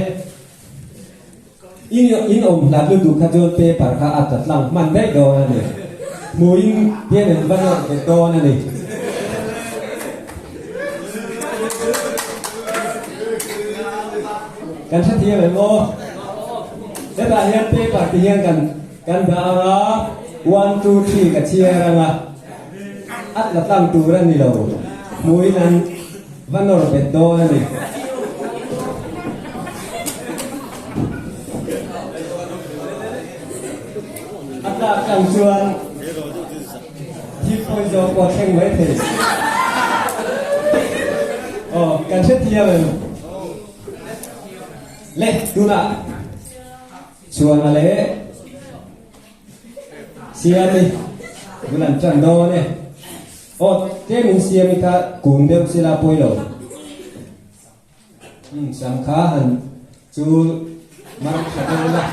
[SPEAKER 11] In in awm hlat lutuk kha chuan paper kha a tla tlang hman daih dawn a ni. Hmuin hian an va nawr bet dawn a ni. Kan hrethiam em aw? Hetah hian paper ti hian kan kan dah ang a, one two three ka chhiar ang a. A tla tlang tur a ni lo. Hmuin an va nawr bet dawn a ni. A tlak tlang chuan thil pawi zawk pawh thleng mai thei. Aw, kan hrethiam em? Le, tunah chuan a le. Siami, bul an ṭan dawn e. Aw, tlem in Siami kha kum deuh sila pawi lo. Umm, sam kha han chu mar ṭha deuh la.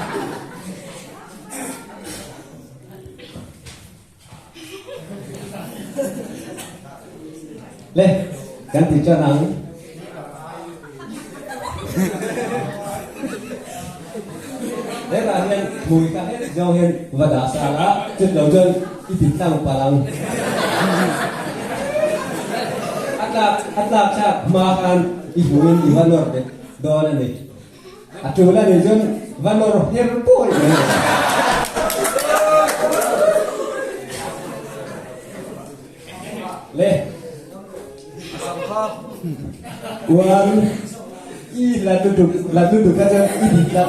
[SPEAKER 11] Le, kan ti ṭan ang. Hetah hian hmui kha heti zawng hian va dah sa la, chut lo chuan i ti tlang palh ang. A tlak a tlak thlak hma khan i hmuin i va nawr bet dawn a ni. A tul a nih chuan va nawr her pawh i mai ang. Le. Uan i la lutuk la lutuk kha chuan i dik la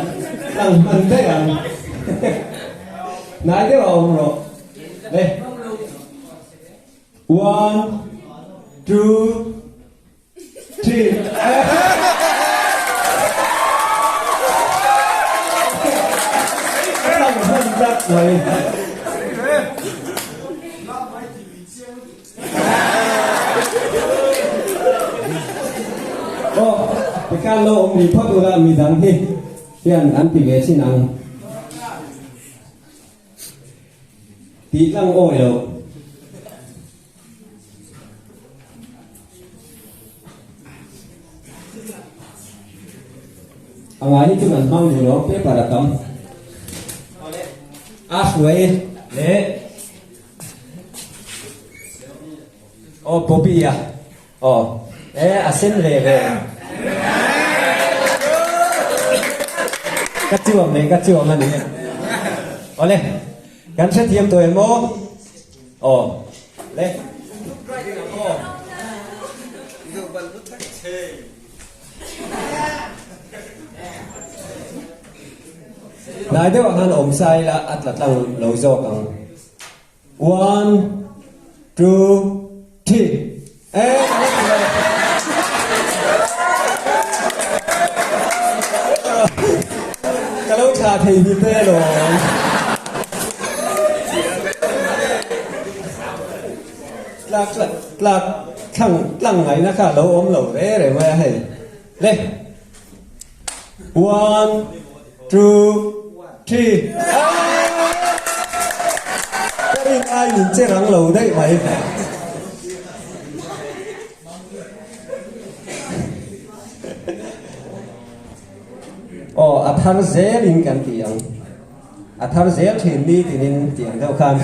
[SPEAKER 11] tlang hman daih ang. Hnai deuh a awm rawh. Le. One, two, Thin. Tlang hman tlat mai. Aw, tikhan lo awm rih phawt ula midang hi hian an ti ve chin ang. Tih tlang awi loh. A ngai hi chu kan hmang duh lo paper a tam. A hruai leh aw Bobby a aw e a sen ve ve. Ka chuam leh ka chuam a ni. Awle kan hrethiam tawh em aw? Aw le. Aw. Hnai deuhah khan awm sa ila a tla tlang lo zawk ang. One, two, three. E ka la ti lo. Ka lo thlah thei hi te alawm. Tlak tlak thlang tlang ngaihna kha a lo awm lo re re mai a hei. Le. One, two, three. Ka rin ai min che rang lo daih mai. Aw, a thar zelin kan ti ang. A thar zel thin ni tinin tih ang deuh khan.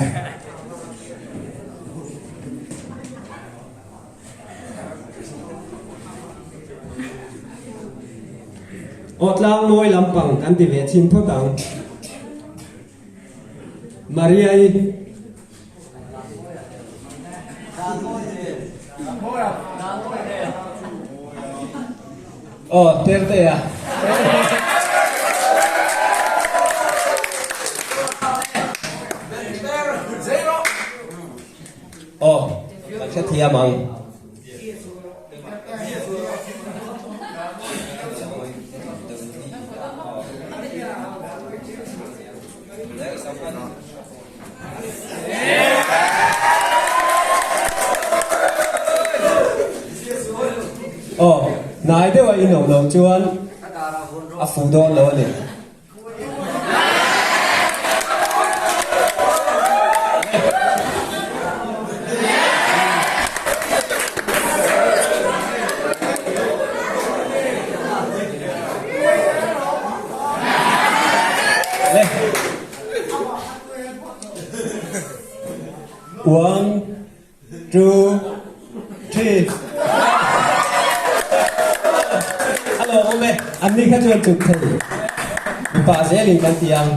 [SPEAKER 11] Aw tlang mawi lampang kan ti ve chin phawt ang. Maria-i. Aw, Tertea. Aw, kan hrethiam ang. Aw, hnai deuha in awm loh chuan a fuh dawn lo a ni. One, two, three. A lawmawm e, an ni kha chuan chuk thei. Mipa zelin kan ti ang.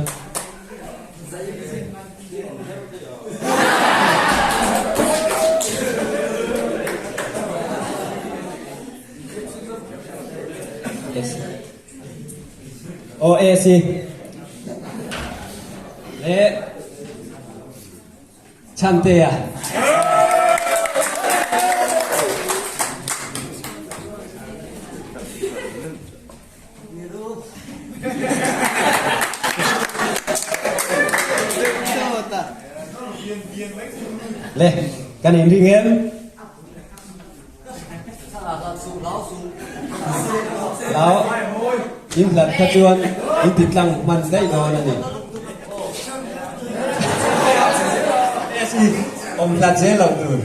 [SPEAKER 11] Aw AC leh Chhantea. Le kan inring em? Lau in hlat kha chuan in ti tlang hman daih dawn a ni. Awm hlat zel lo tur.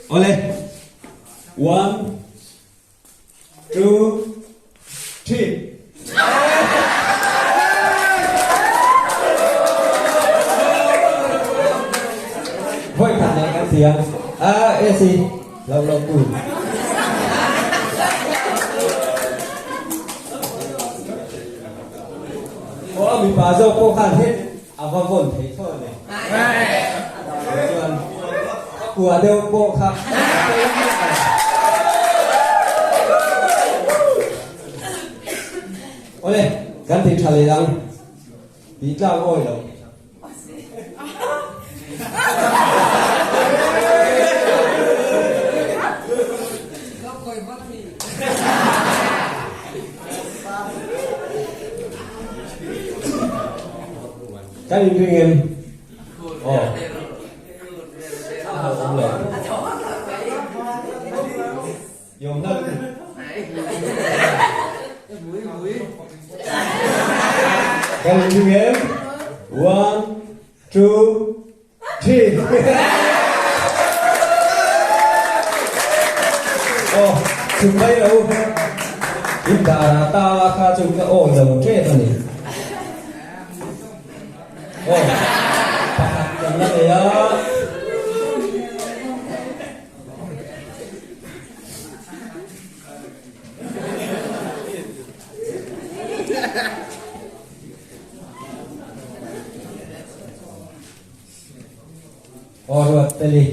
[SPEAKER 11] Awle. One, two, three. Voi khat leh kan ti ang. A AC lo lo tu. Aw mipa zawk pawh khan het a va vawn thei thlawt a ni. Chuan kua deuh pawh kha. Awle, kan ti tha leh ang. Tih tlak awi lo. Kan inring em? Aw. A awm lo. Yawm hlan. Kan inring em? One, two, three. Aw, chhuk mai lo. In dara ta kha chu ka aw lo tep a ni. Aw, pakhat kan la nei a. Aw Ruatfeli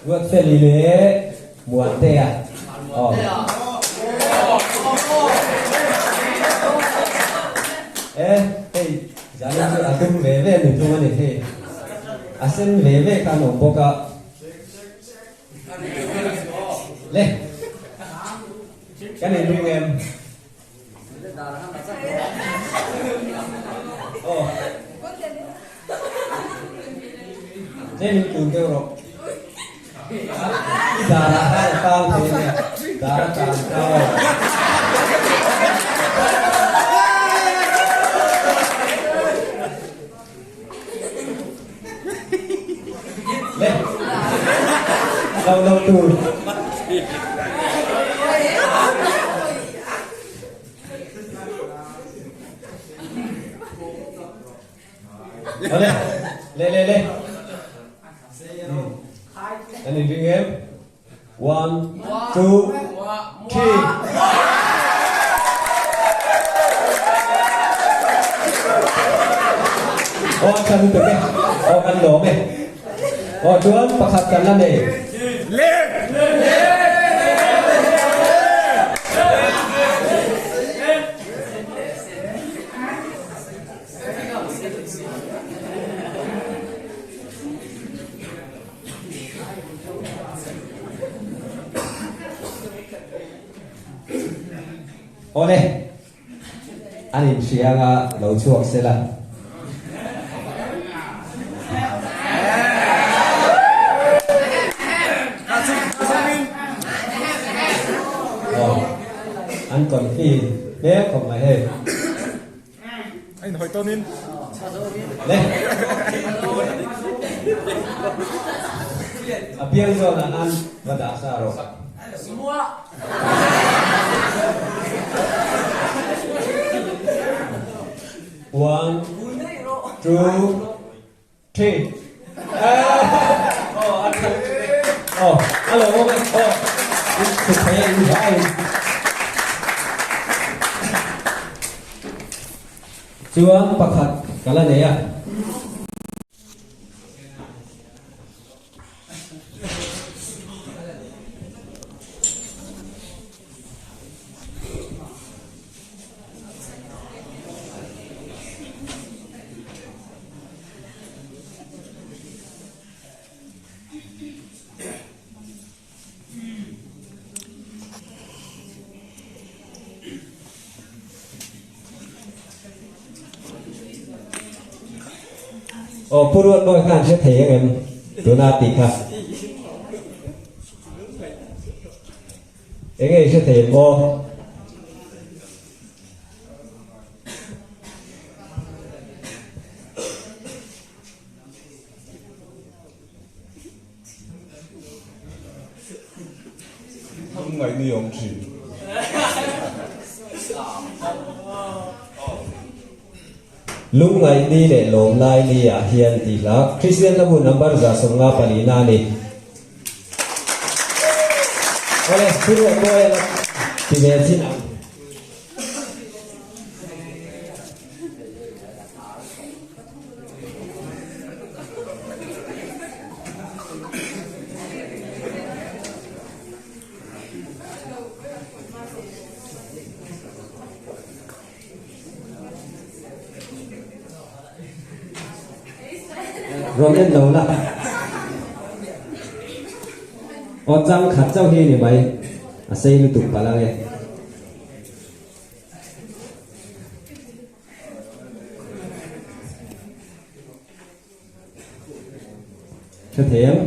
[SPEAKER 11] Ruatfeli leh Muantea aw.
[SPEAKER 9] E, hei zanin chu a dum ve ve ni thung a ni hei. A sen ve ve kha an awm bawk a. Le, kan inring em? Aw. Tlem in kun deuh rawh. I darah khan a tang thei a nia. Dar a tan kha aw. Le. Lo lo tur. Ole, le le le. Kan in ring em? One, two, three. Aw tha lutuk e. Aw kan lawm e. Aw chuan pakhat kan la nei. Le! Awle, an inhria anga lo chhuak sela. Aw, an confi hmel khawp mai hei.
[SPEAKER 12] A inhawi tawnin.
[SPEAKER 9] Le. A biang zawnah khan va dah sa rawh. One, two, three. Oh, a tha. Oh, a lo awm e. Oh, in chhuk thei a, in vai. Chuan pakhat ka la nei a. Aw Pu Ruatbawi khan hre thei ang em tuna tih kha. Enge i hre thei em aw?
[SPEAKER 12] Lungngaih ni awm thin.
[SPEAKER 9] Lungngaih ni leh lawm lai ni ah hian tih hla Kristian hlabu number 154 na a ni. Awle, thu ruah mawi a la ti ve chin ang. Rawn en lo la. Aw chang khat chauh hi ni mai. A sei lutuk palh ang e. Hre thei em?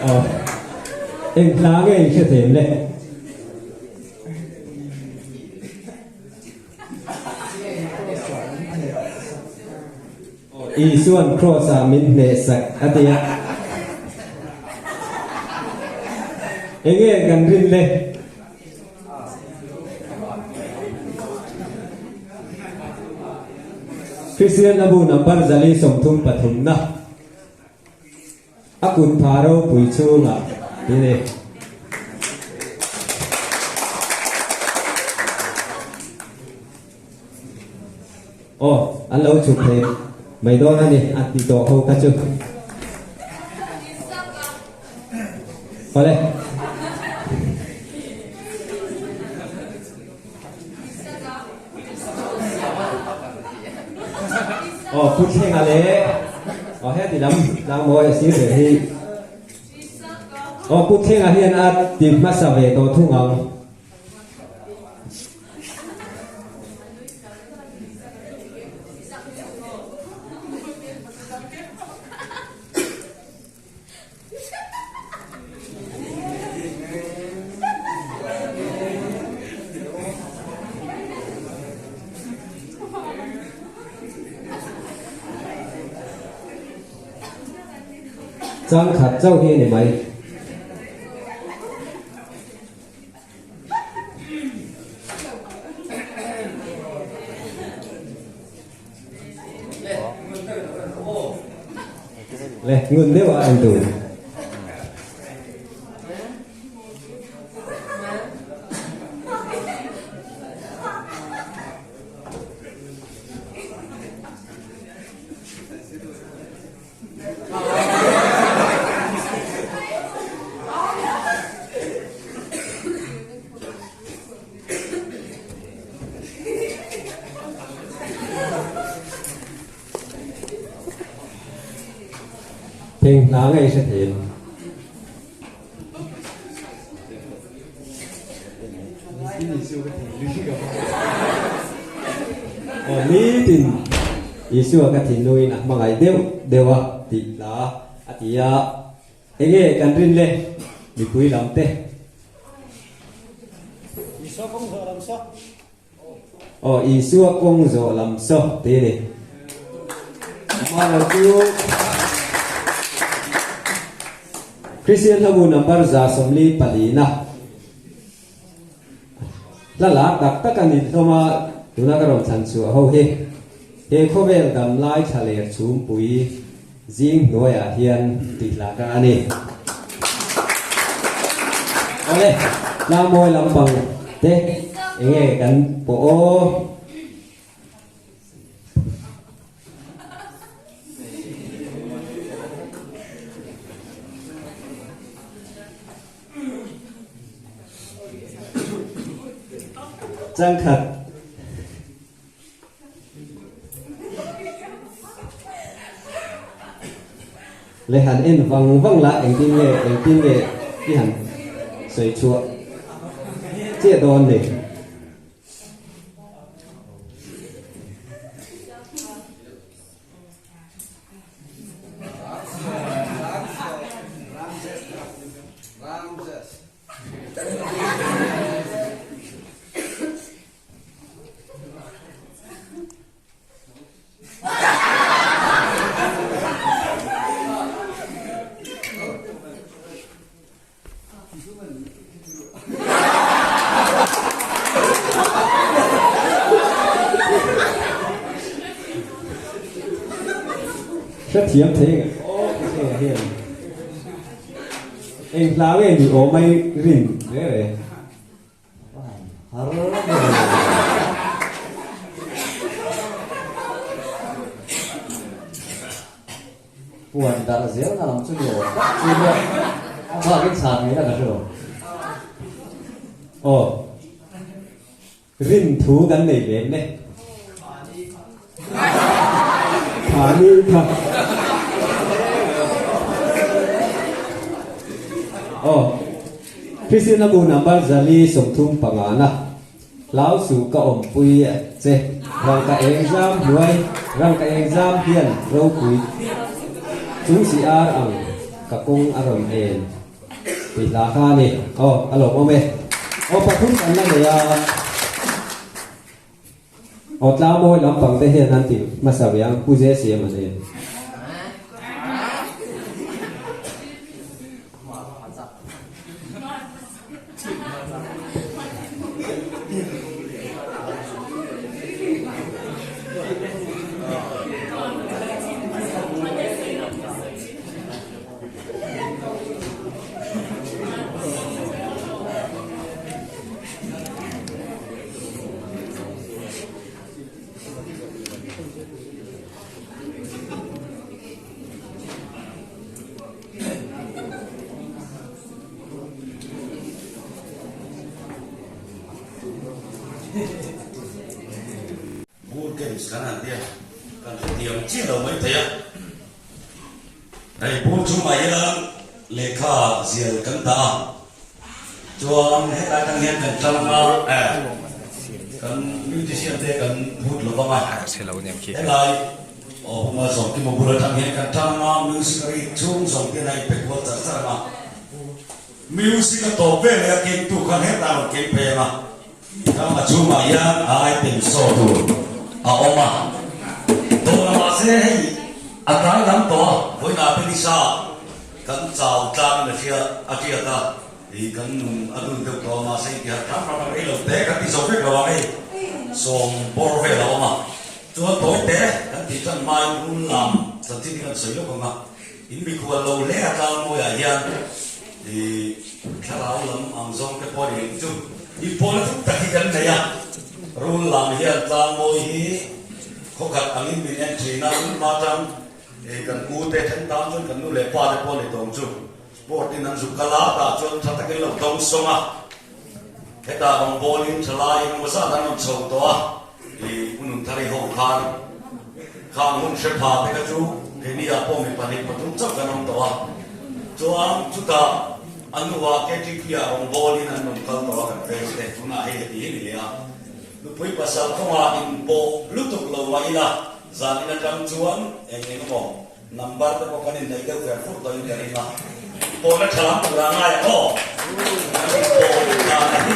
[SPEAKER 9] Aw, eng hla nge i hre thei em le? Isuan Kraws ah min hnehsak a ti a. Enge kan rin le? Kristian Abu number 433 na a kut pha ropui chhungah ti ni. Aw, an lo chhuk thei mai dawn a ni, an ti tawh ho kha chu.
[SPEAKER 11] Awle. Aw Pu Thlenga leh aw heti lam tlangmawi a sir ber hi. Aw Pu Thlenga hian a ti hmasa ve tawh thung ang. Chang khat chauh hi a ni mai. Le ngun deuh a en tur. Thing hna ngei hre thei em? Aw nitin Isua ka thinlungin a hmangaih deuh deuh a tih hla a ti a, enge kan rin le mipui lam te.
[SPEAKER 10] Isua kawng zawh lam saw.
[SPEAKER 11] Aw Isua kawng zawh lam saw tih a ni. Amah chu Kristian hlabu number 144 na. Hla lar tak tak a ni hlawm a, tuna ka rawn thlan chhuah ho hi he khawvel dam lai thla ler chhumpui zing hnuaiah hian tih hla ka a ni. Awle, hla mawi lampang te enge kan pawh aw. Changkhat. Le han en vang vang la engtin nge engtin nge i han sawi chhuah chiah dawn ni. Hrethiam thei nge aw hei hian eng hla nge ni aw mai rin re re.
[SPEAKER 13] Puan darh zel na lam chu ni awm tak chu nia a bakin chhan ngei na ka hre lo.
[SPEAKER 11] Aw rin thu kan nei lem e. Thani kha. Aw Christina bu number 435 na hlau suh ka awmpui che rangka eng zam hnuai rangka eng zam hian ropui chung si ar ang ka kawng a rawn en tih hla kha a ni. Aw a lawmawm e. Aw pathum kan la nei a. Aw tlangmawi lampang te hian an ti hmasa ve ang Pu Ze Siam a ni.
[SPEAKER 14] Board games kan han tia, kan hrethiam chiah lo mai thei a. Hei bur chungah hian lehkha zial kan dah a, chuan hetlai tang hian kan tlang a, kan musician te kan phut lo vang a, helai aw Puma Zawmkima bul atang hian kan tlang a, music a rik chhung zawng te hian a inpe kual char char ang a, music a tawp vel leh a kengtu khan hetah a rawn keng phei ang a. Ram a chhungah hian a item saw tur a awm a, dawhna mahse hei a tlai lam tawh a, vawiinah te nisa kan chau tlangin a hria a hriat a, ih kan nun a dun deuh tawh a, mahse intihar ram ram a rei lo te kan ti zo vek lo ang hei sawm bawr vel a awm a, chuan tawi te kan tih tan hmain rul lam chanchin hi kan sawi lawk ang a, in mikhual lo hle a tlang mawiah hian ih thlarau lam ang zawng te pawh a ni ang chu. Inpawhna thuk tak hi kan nei a, rul lam hian tlangmawi hi khawkhat angin min en thin a, un hma tang kan u te then tan chuan kan nu leh pa te pawh ni tawng chu sport in an zuk kal a, tah chuan tha takin lo dawng sawng a, hetah rawngbawlin thalai engemaw zat an rawn chho tawh a, ih u Nunthari ho khan khang hun hre pha te kha chu keini ah pawh mi 2 3 chauh kan awm tawh a, chuan chutah. A hnuah KTP ah rawngbawlin an rawn kal tawh a kan veng te tunah hei heti hi ni leh a. Nupui pasal kawngah inpawh lutuk lo mah ila zan in atang chuan eng eng emaw number te pawh kan inneih deuh fer fur tawhin ka ring a. Pawhna tha lam tura ngai ang aw. Kan inpawh dan a hi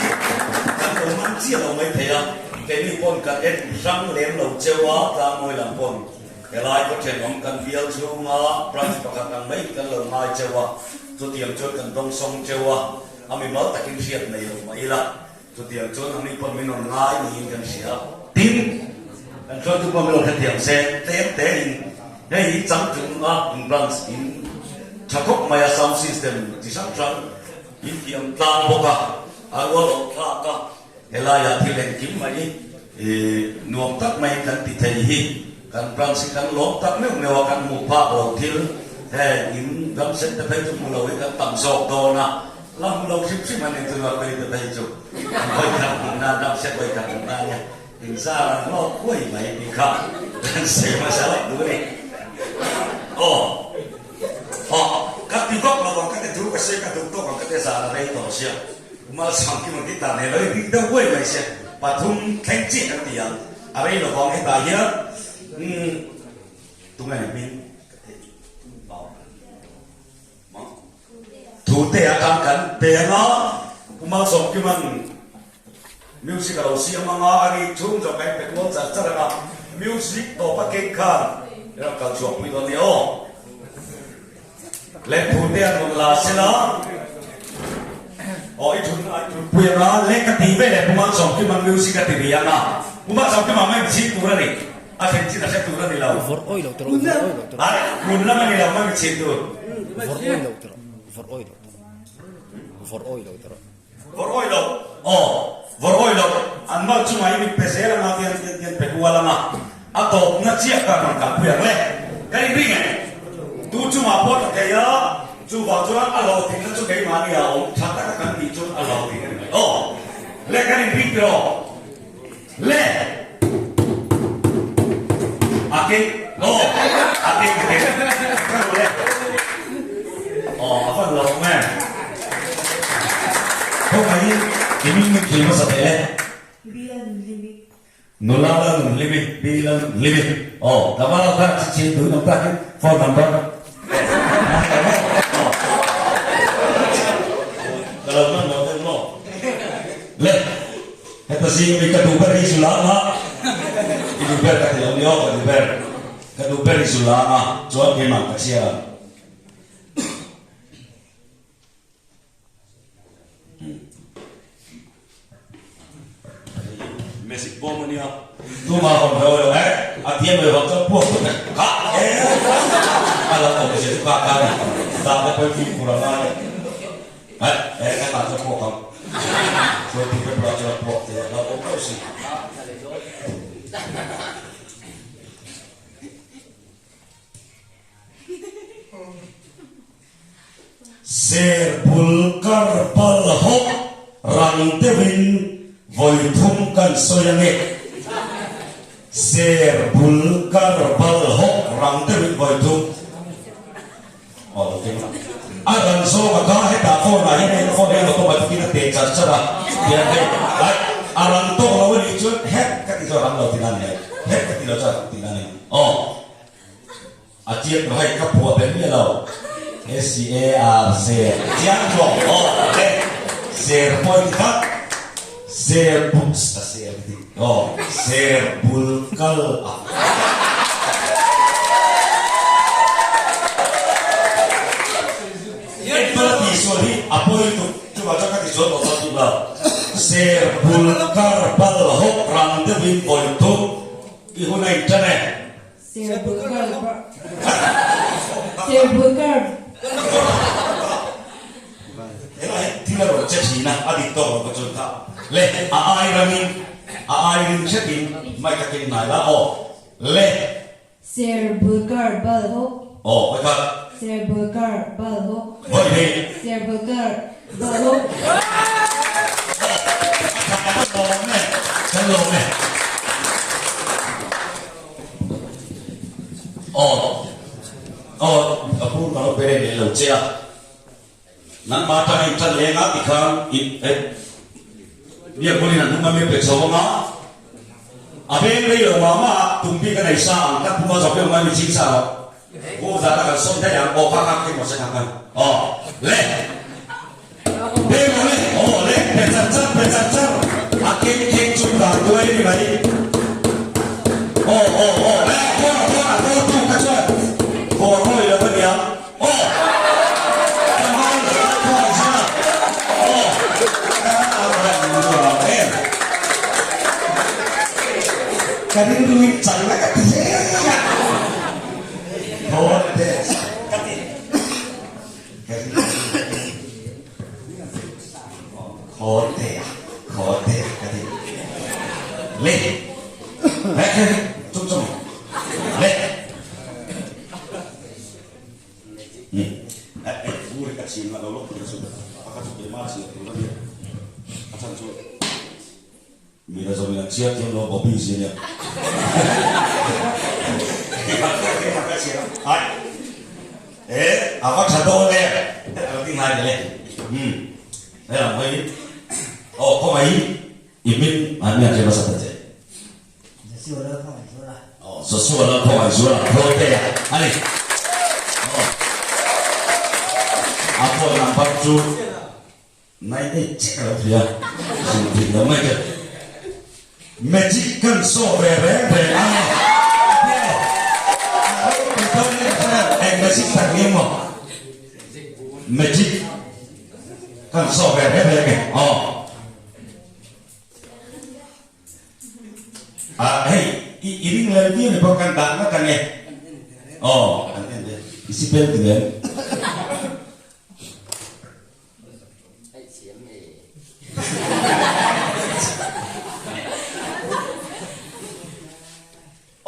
[SPEAKER 14] kan lo man chiah lo mai thei a, keini pawn kan en hrang lem lo cheu a, tlangmawi lam pawn helai khaw thenawm kan bial chhunga branch pakhat ang mai kan lo ngai cheu a. Chutiang chuan kan dawngsawng teuh a, a mimal takin hriat nei lo mah ila, chutiang chuan a mi pawn min rawn ngai niin kan hria. Tin, kan hruaitu pawh min rawn hrethiam se, tlem tein hei hi changtlung a in branch in tha khawp mai a, sound system chi hrang hrang in thiam tlang bawk a, a rual awm thlak a, helaiah thil engkim mai i nuam tak maiin kan ti thei hi kan branch hi kan lawm tak meuh meuh a, kan hmuh phak lo thil heng in ram sen te phei chu hmu lo hi kan tam zawk dawn a, la hmu lo hrim hrim an inchunga phei te phei chu an vawi khat hmuh nan ram sen vawi khat hmuh nan nia inzar an hlawk huai mai tih kha kan sawi hmasa lawk duh a ni. Aw aw ka ti vak lo ang ka ti thu ka sawi ka duh tawk ang ka ti zan a rei tawh sia. Malsawmkima guitar nen lo inring deuh huai mai se, pathum thleng chiah kan ti ang, a rei lo vang hetah hian umm tunge hming ka theih lo maw Thute atang kan pe anga Pu Malsawmkima'n music a lo siam anga a rik chhung zawk a inpe kual char char anga music tawp a keng khan i rawn kal chhuak pui dawn nia aw. Leh thute an rawn la sela aw i thun i thun pui anga leh ka ti ve leh Puma Sawmkima music a ti ri anga Puma Sawmkima mai chhing tur a ni a thlen chin a hre tur a ni lo
[SPEAKER 15] Vawrh awi lo tawh vawrh awi lo tawh
[SPEAKER 14] Ai hmun lam a ni lo mai chhing tur
[SPEAKER 15] Vawrh awi lo tawh vawrh awi lo tawh vawrh awi lo tawh
[SPEAKER 14] Vawrh awi lo aw vawrh awi lo an mal chungah i mit pe zel anga tian tian tian pe kual anga a tawpna chiah kha rawn kalpui ang le ka inring e tu chungah pawh tla thei a chuvang chuan a hlawhtlinna chu keimahni a awm tha taka kan tih chuan a hlawhtling a ni mai aw le kan inring tiraw le a keng aw a keng a keng ka ru le aw a fan lo awm e khawngaih i min min thil hmasa teh le nula la nun hlimi bi la nun hlimi aw tlangval ho khan chi chi tun awm takin phone number ka lo hman lo deuh maw le Heta zing mi ka duh ber hi zu lang a, i duh ber ka ti lo ni aw, ka duh ber, ka duh ber hi zu lang a, chuan keimah ka chhiar ang. Magic bawm a nia, tumah hawn ve lo e, a thiam ve vang chuan puak tawp e, kha e, a lo awm zia chu kha kha a ni, dan te pawhin fimkhur a ngai e. Aih, eh ka tan chuan puak ang. Chuan tu te bulah chuan puak te a lo awm reuh si. Ser bul kar pal hawk rang deuhin. Vawi thum kan sawi ange. Ser bul kar bal hawk rang deuhin vawi thum. Aw lo keng la. A ran zawng a kha hetah phone ah hian hei ka phone hian automatic in a teh char char a tiang hei ai a ran tawk lo anih chuan hek ka ti chuan a rang lo tihna a ni ai hek ka ti lo chuan tihna a ni aw. A chiang tawh hei ka phuah ber miah lo SCAR ser chiang tawh aw le ser pawh i ti tak ser books a ser ka ti aw ser bul kal a. Enkawl a tihsual hi a pawi tuk chuvah chuan ka tihsual tawh chuan tuk lo ser bul kar bal hawk rang deuhin vawi thum i hun a intan e. Helai hi thil a rawn che thin a, a dik tawk lo ka chuan kha le a ai rangin a ai ring hretin mic a keng hnai la aw le.
[SPEAKER 16] Ser bulkar bal hawk.
[SPEAKER 14] Aw hawi kha.
[SPEAKER 16] Ser bulkar bal hawk.
[SPEAKER 14] Hawi hei.
[SPEAKER 16] Ser bulkar bal hawk.
[SPEAKER 14] Aw a tha ka lawm e kan lawm e. Aw aw a pu ka lo pe leh lo che a nangmah atanga in tan leng a tikhan in eh biak bawlin an hnung a mi pe chho ang a a veng rei lo mah mah a tum bik a nei sa ang ka puma zawk deuh mai mi ching sa lo pu zan a kan sawm daih ang aw kha kha keng rawh se kha khan aw le Peng aw le aw le pe char char pe char char a keng keng chung dan duai a ni mai aw aw aw le khawn a khawn a khawn tu kha chuan khawn hawi lo a nia aw tlangval khawn zia aw a ran nuam em ka rilru in chal na ka ti hle a khawn te ka ti. Khaw te a, khaw te a ka ti. Le, le le chung chung le. Hmm. Eh, eh, uri ka chin la lo lo ka chu. Aka chu ke ma chi tu na ni. A chan chu. Mi la zawng in an chhiar thiam lo Bobby zia nia. Ai. Eh, a va tha dawn e. A lo ti ngai le. Hmm. Hei ang hoi. Oh, khaw mai i min an mi an che basa ta che.
[SPEAKER 17] Joshua lal khaw mai zuala.
[SPEAKER 14] Oh, Joshua lal khaw mai zuala. Khaw te a. Ani. Oh. A phone number chu Nai nei chiah ka lo thei a, zin thei lo mai che. Magic kan saw ve reng reng a ni. Eng magic tak ni maw? Magic kan saw ve reng reng e. Aw. Ah hei i i ring lel viau ni pawh kan dah ngat ang e. Aw, an en ve. I sipel ti em?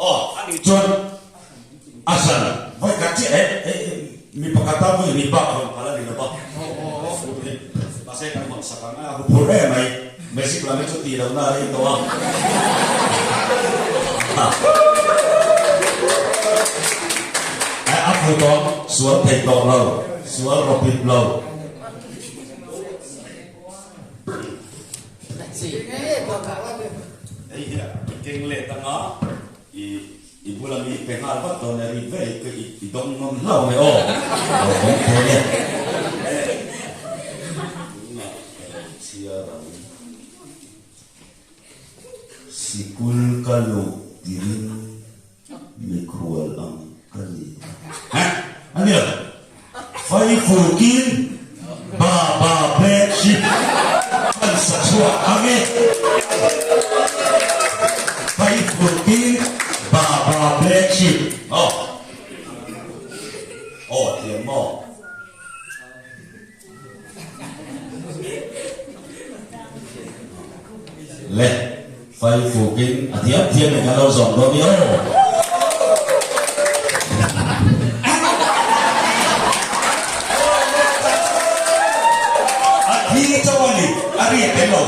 [SPEAKER 14] Aw, ani chuan a hran vawi khat chiah e, e, mi pakhat a vawi hnih bak rawn phal a ni lo va. Mahse kan hawn sak ang a, a huphurh em mai. Magic lam hi chu tih lohna a rei tawh a. A fu tawh, sual thei tawh lo, sual rawpit lo. Hei hi keng let anga i i bula mi pe nghal vat dawn e ri ve i dawng nawm hlauh mai aw. Lo awm thei e. Tunah ka lo chhiar ang. Sikul ka luh tirin mikhual ang ka ni. Heh! A ni lo. Faifukin ba ba black sheep kan sa chhuak ang e. Faifukin ba ba black sheep. Aw. Aw thiam maw? Le, fai fukin a thiam thiam in kan lo zawm dawn i aw. A thi chauh a ni, a ri tel lo.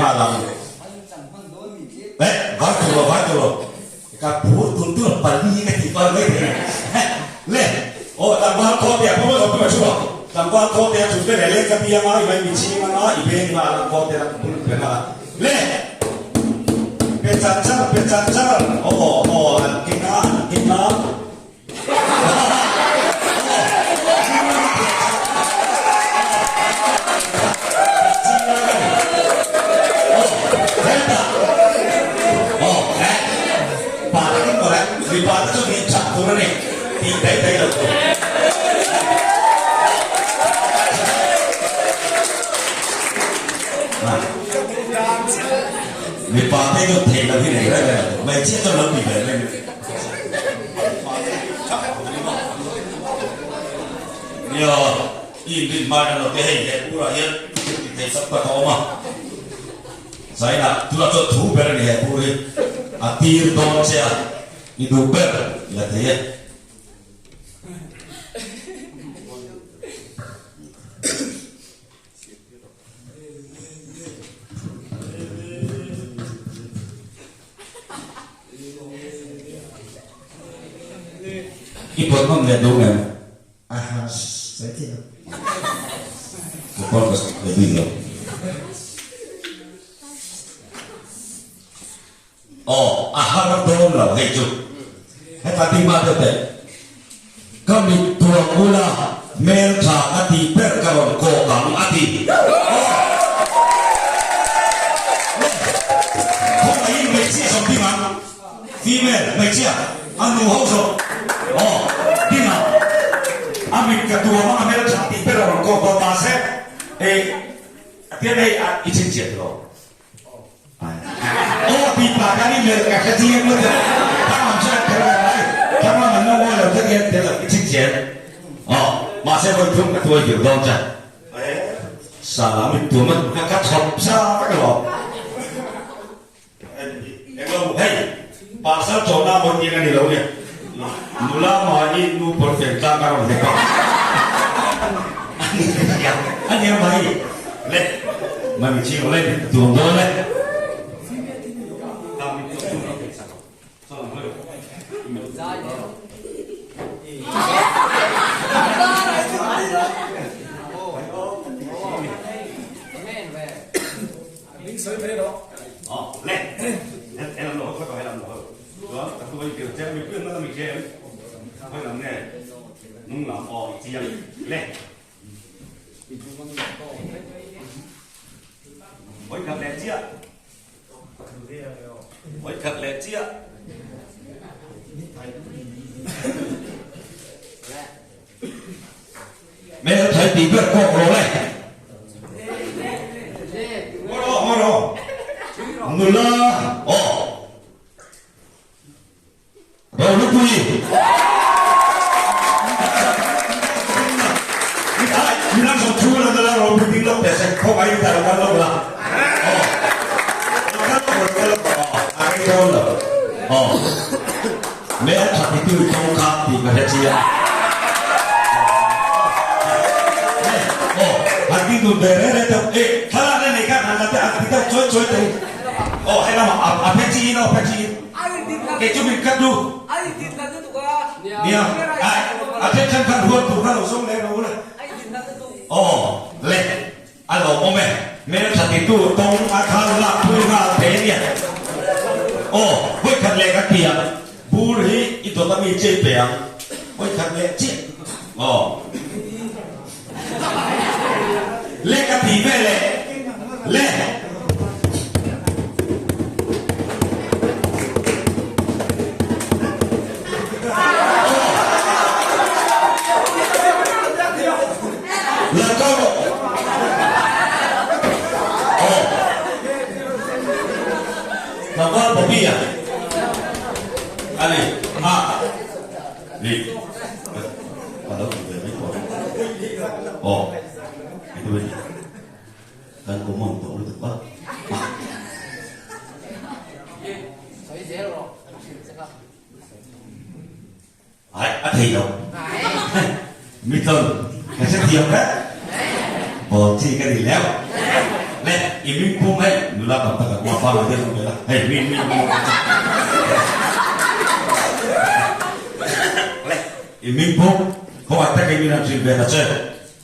[SPEAKER 14] nghal ang. Eh, vai tur lo, vai tur lo. Ka phur tun tun a pali ka tih kual mai thei. Le, aw tlangval khaw te a pawm a zawm chu a. Tlangval khaw te a chut veleh leng ka piang a, i mai mi chhing anga, i beng nghal a, khaw te a bul pe nghal a. Le, pe char char, pe char char. Aw, aw, an keng a, an keng a. Mipa te chu thei lo hi nei reng reng hmeichhia chuan lo ti ve reng. Nia, i inrin hmain an lo ti hei he purah hian thil ti thei tak tak a awm a. Zainah tunah chuan thu ber a ni he pur hi. A tir dawn che a, i duh ber i la thei e. I pawt ngam leh duh em?
[SPEAKER 17] A ha sawi theih lo.
[SPEAKER 14] Ka pawt ka sawi bik lo. Aw, a har dawn lo hei chu. Heta ding mah deuh teh. Ka mit tuang ula hmeltha ka tih ber ka rawn kawk ang a ti. Khawngaihin hmeichhia zawng ding ang. Female, hmeichhia, a nu ho zawng. Aw, ding ang. A mit ka tuam ang a hmeltha tih ber a rawn kawk dawn mahse, eh, a tiang hei a i chhinchhiah tawh lo. Aw ti pa khan i melh ka hre chiang lo che. Thangam chuan tel lo mai. Thangam an lo ngawi lo che hian tel lo i chhin chian. Aw, mahse vawi thum ka tuai vir dawn che. Sala mit tuam a ka ka chhawp sa vek lo. Englo, hei, pasal chawhna mawi tiang a ni lo nia. Nula mahni nu pawn fel tlang ka rawn hlep a. A nia mai. Le, mai mi ching le, tuam dawn le. Le, helam lo ho, helam lo ho. Chuan ka thu a intir chiang mipui an la mi che em? Khawi lam nge nung lam aw i chiang le. Vawi khat leh chiah. Vawi khat leh chiah. Mel thai ti ber kawk rawh le. Ngawi rawh, ngawi rawh. Nula aw. Rohlupui. Midang zawng thu la nula Rohlupui ding lawk teh se, khawngaih in ta lo kal lawk la. Aw. Lo kal lawk lo kal lawk aw. A rei dawn lo. Aw. Mel that hi tu kawng kha tih ka hre chiang. Aw. Han ding dun ve reng reng teuh. Eh, thlalak na nei khan han la teh a ti deuh chawi chawi teh. Aw, hei lamah a phe chi in aw, phe chi in. Kei chu min khat lu. Nia, a then then khan huat tur kha lo zawng leh ro le. Aw, le, a lawmawm e. Hmeltha titu tawng a khan lak pui nghal thei a nia. Aw, vawikhat leh ka ti ang. Bur hi i dawt a mi chei pe ang. Vawikhat leh chiah. Aw. Le ka ti ve le. Le. Le ka rawh. Aw. Tlangval Bobby a. Ani. A. Ni. Ka lo ti ve mai tawh. Aw. Ito ba Kan common tawh lutuk a. Ai, a thei lo. Mi tlon, ka hre thiam vek. Ball chi ka ni leu. Le, i ming pum hei nula tam tak an awm a pa ngai deuh an awm ve la hei mi mi mi le i ming pum khawngaih takin min han hrilh ve ta che.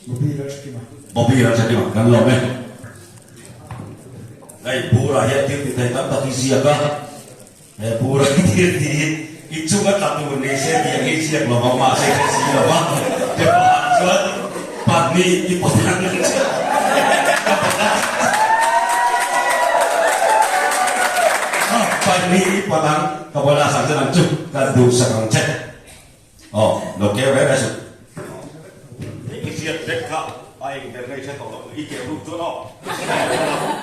[SPEAKER 4] Bobby Lalthakima.
[SPEAKER 14] Bobby Lalthakima kan lawm e. Hei bur ah hian thil ti thei tam tak hi ziak a. He bur a thil ti hi i chung a tla tur ni se tih ang hi ziak lo vang mahse hre si lo va. Te pahah chuan pahnih i pawt ang chu ka pawt a. Pahnih i pawt ang ka bawla sak chuan ang chu ka duhsak ang che. Aw lo keu reng reng suh. I hriat vek kha a eng ber ngei hre tawh lo i keu ruk chuan aw.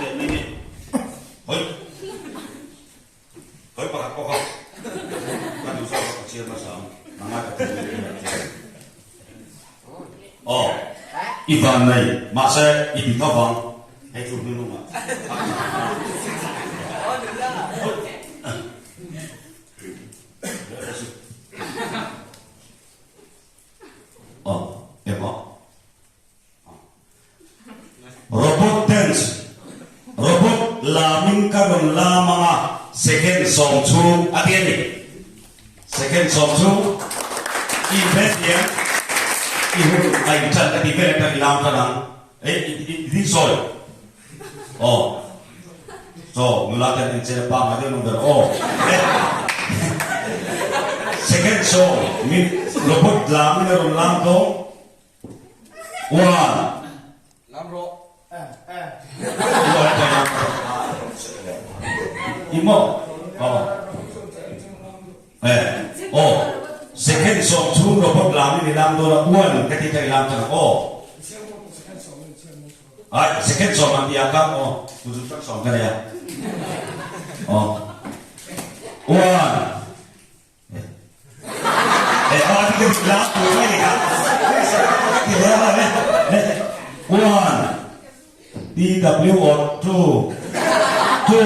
[SPEAKER 14] Teh mai ni. Hawi. Hawi pakhat pawh kha ka duh zawk ka chhiar hmasa ang. Nanga ka thil hi a chhiar. Aw i van nei mahse i ti tho vang hei chu hnunungah. Aw emaw. Robot dance, Robot lamin ka rawn lam ang a, second sawm chhung a ti a ni. Second sawm chhung i inhmet hian i hun a inṭan ka ti vel atang i lam tan ang. Eh, i ding sawi. Aw. Chaw, nula ten en chen a pangngai deuh nung ber aw. Eh. Second sawm, min robot lamin a rawn lam dawn. One.
[SPEAKER 15] Lam rawh.
[SPEAKER 14] Imo. Oh. Eh. Oh. Second song chung robot lam ni lam do la one ka ti tai lam chana oh. Ai second song an dia ka oh. Tu chu tak song ka dia. Oh. One. One, T W O two, two,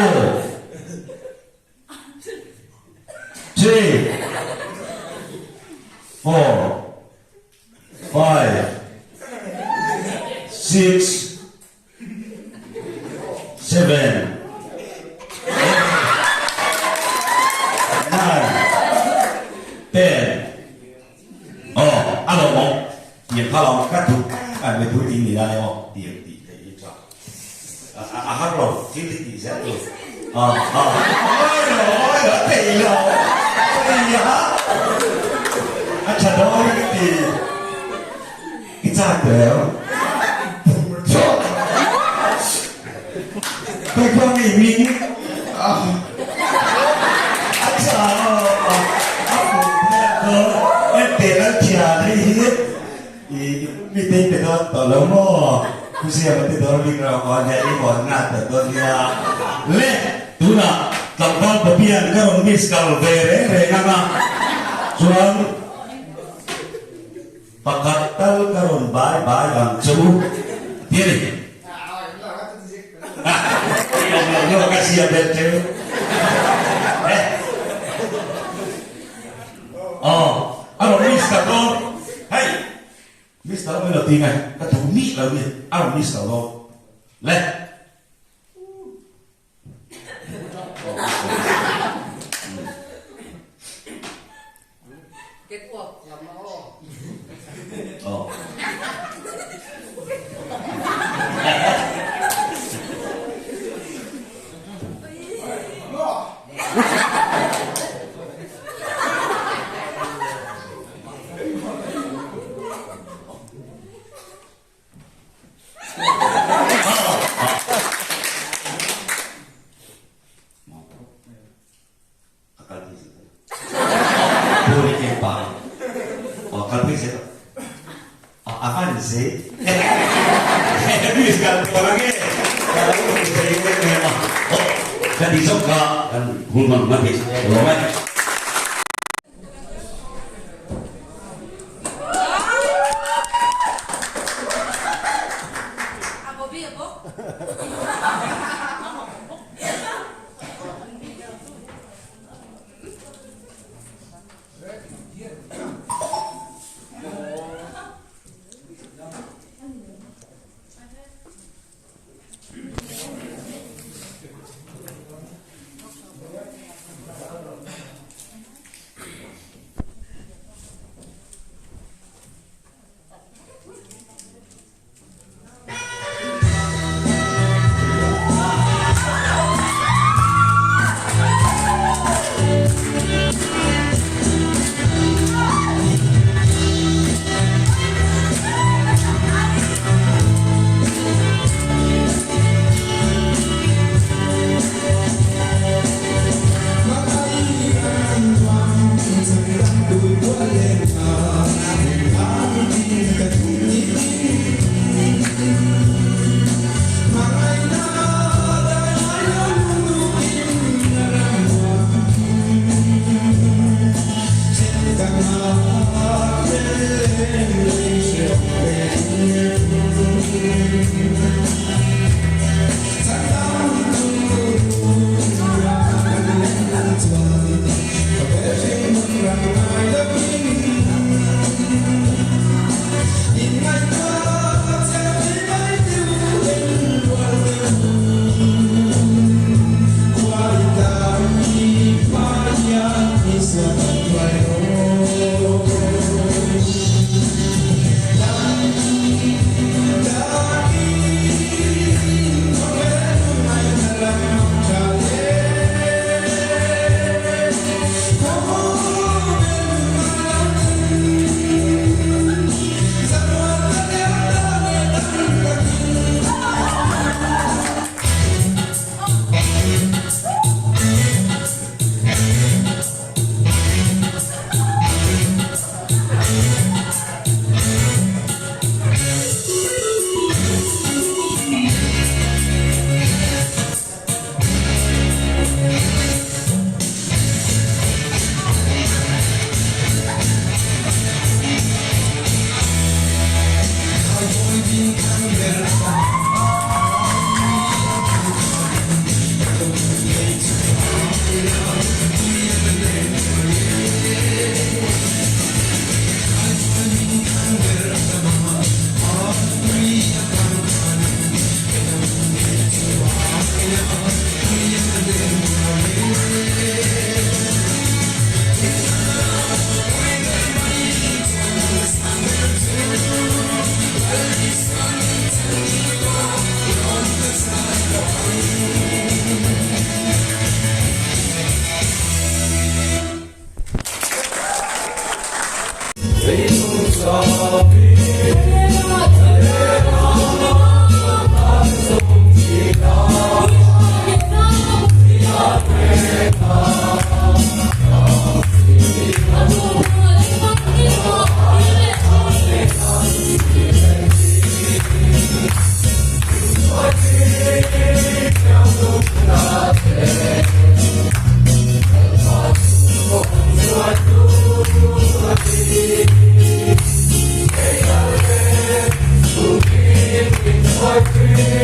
[SPEAKER 14] three, four, five, six, seven, eight, nine, ten. Aw, a lo awm. Tiang kha lo ka duh an me tui tih ni lai aw tiang tih theih hi tha. A har lo, thil hi tih zel tur. A, a, oi lo, oi lo, thei lo. Oi a, a tha dawn ka ti. I chak tel. Kai khuang ngei ming. A cha a pum ko en te lal thian hei hi i mi te pe dawn tawh lo maw ku zia ma te dawn ring rau maw nia i mawn nga ta dawn nia le tunah tlangval papian ka rawn miss kal ve reng reng anga chuan Pakhat tal ka rawn bai bai ang che u ti a ni. I awm lo hlauh ka zia belh che u. Eh. Aw, a rawn miss tak dawn. Hei, miss tak mai lo ti ngai, ka duh mih lo ni, a rawn miss tak dawn. Le.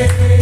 [SPEAKER 18] Thank you.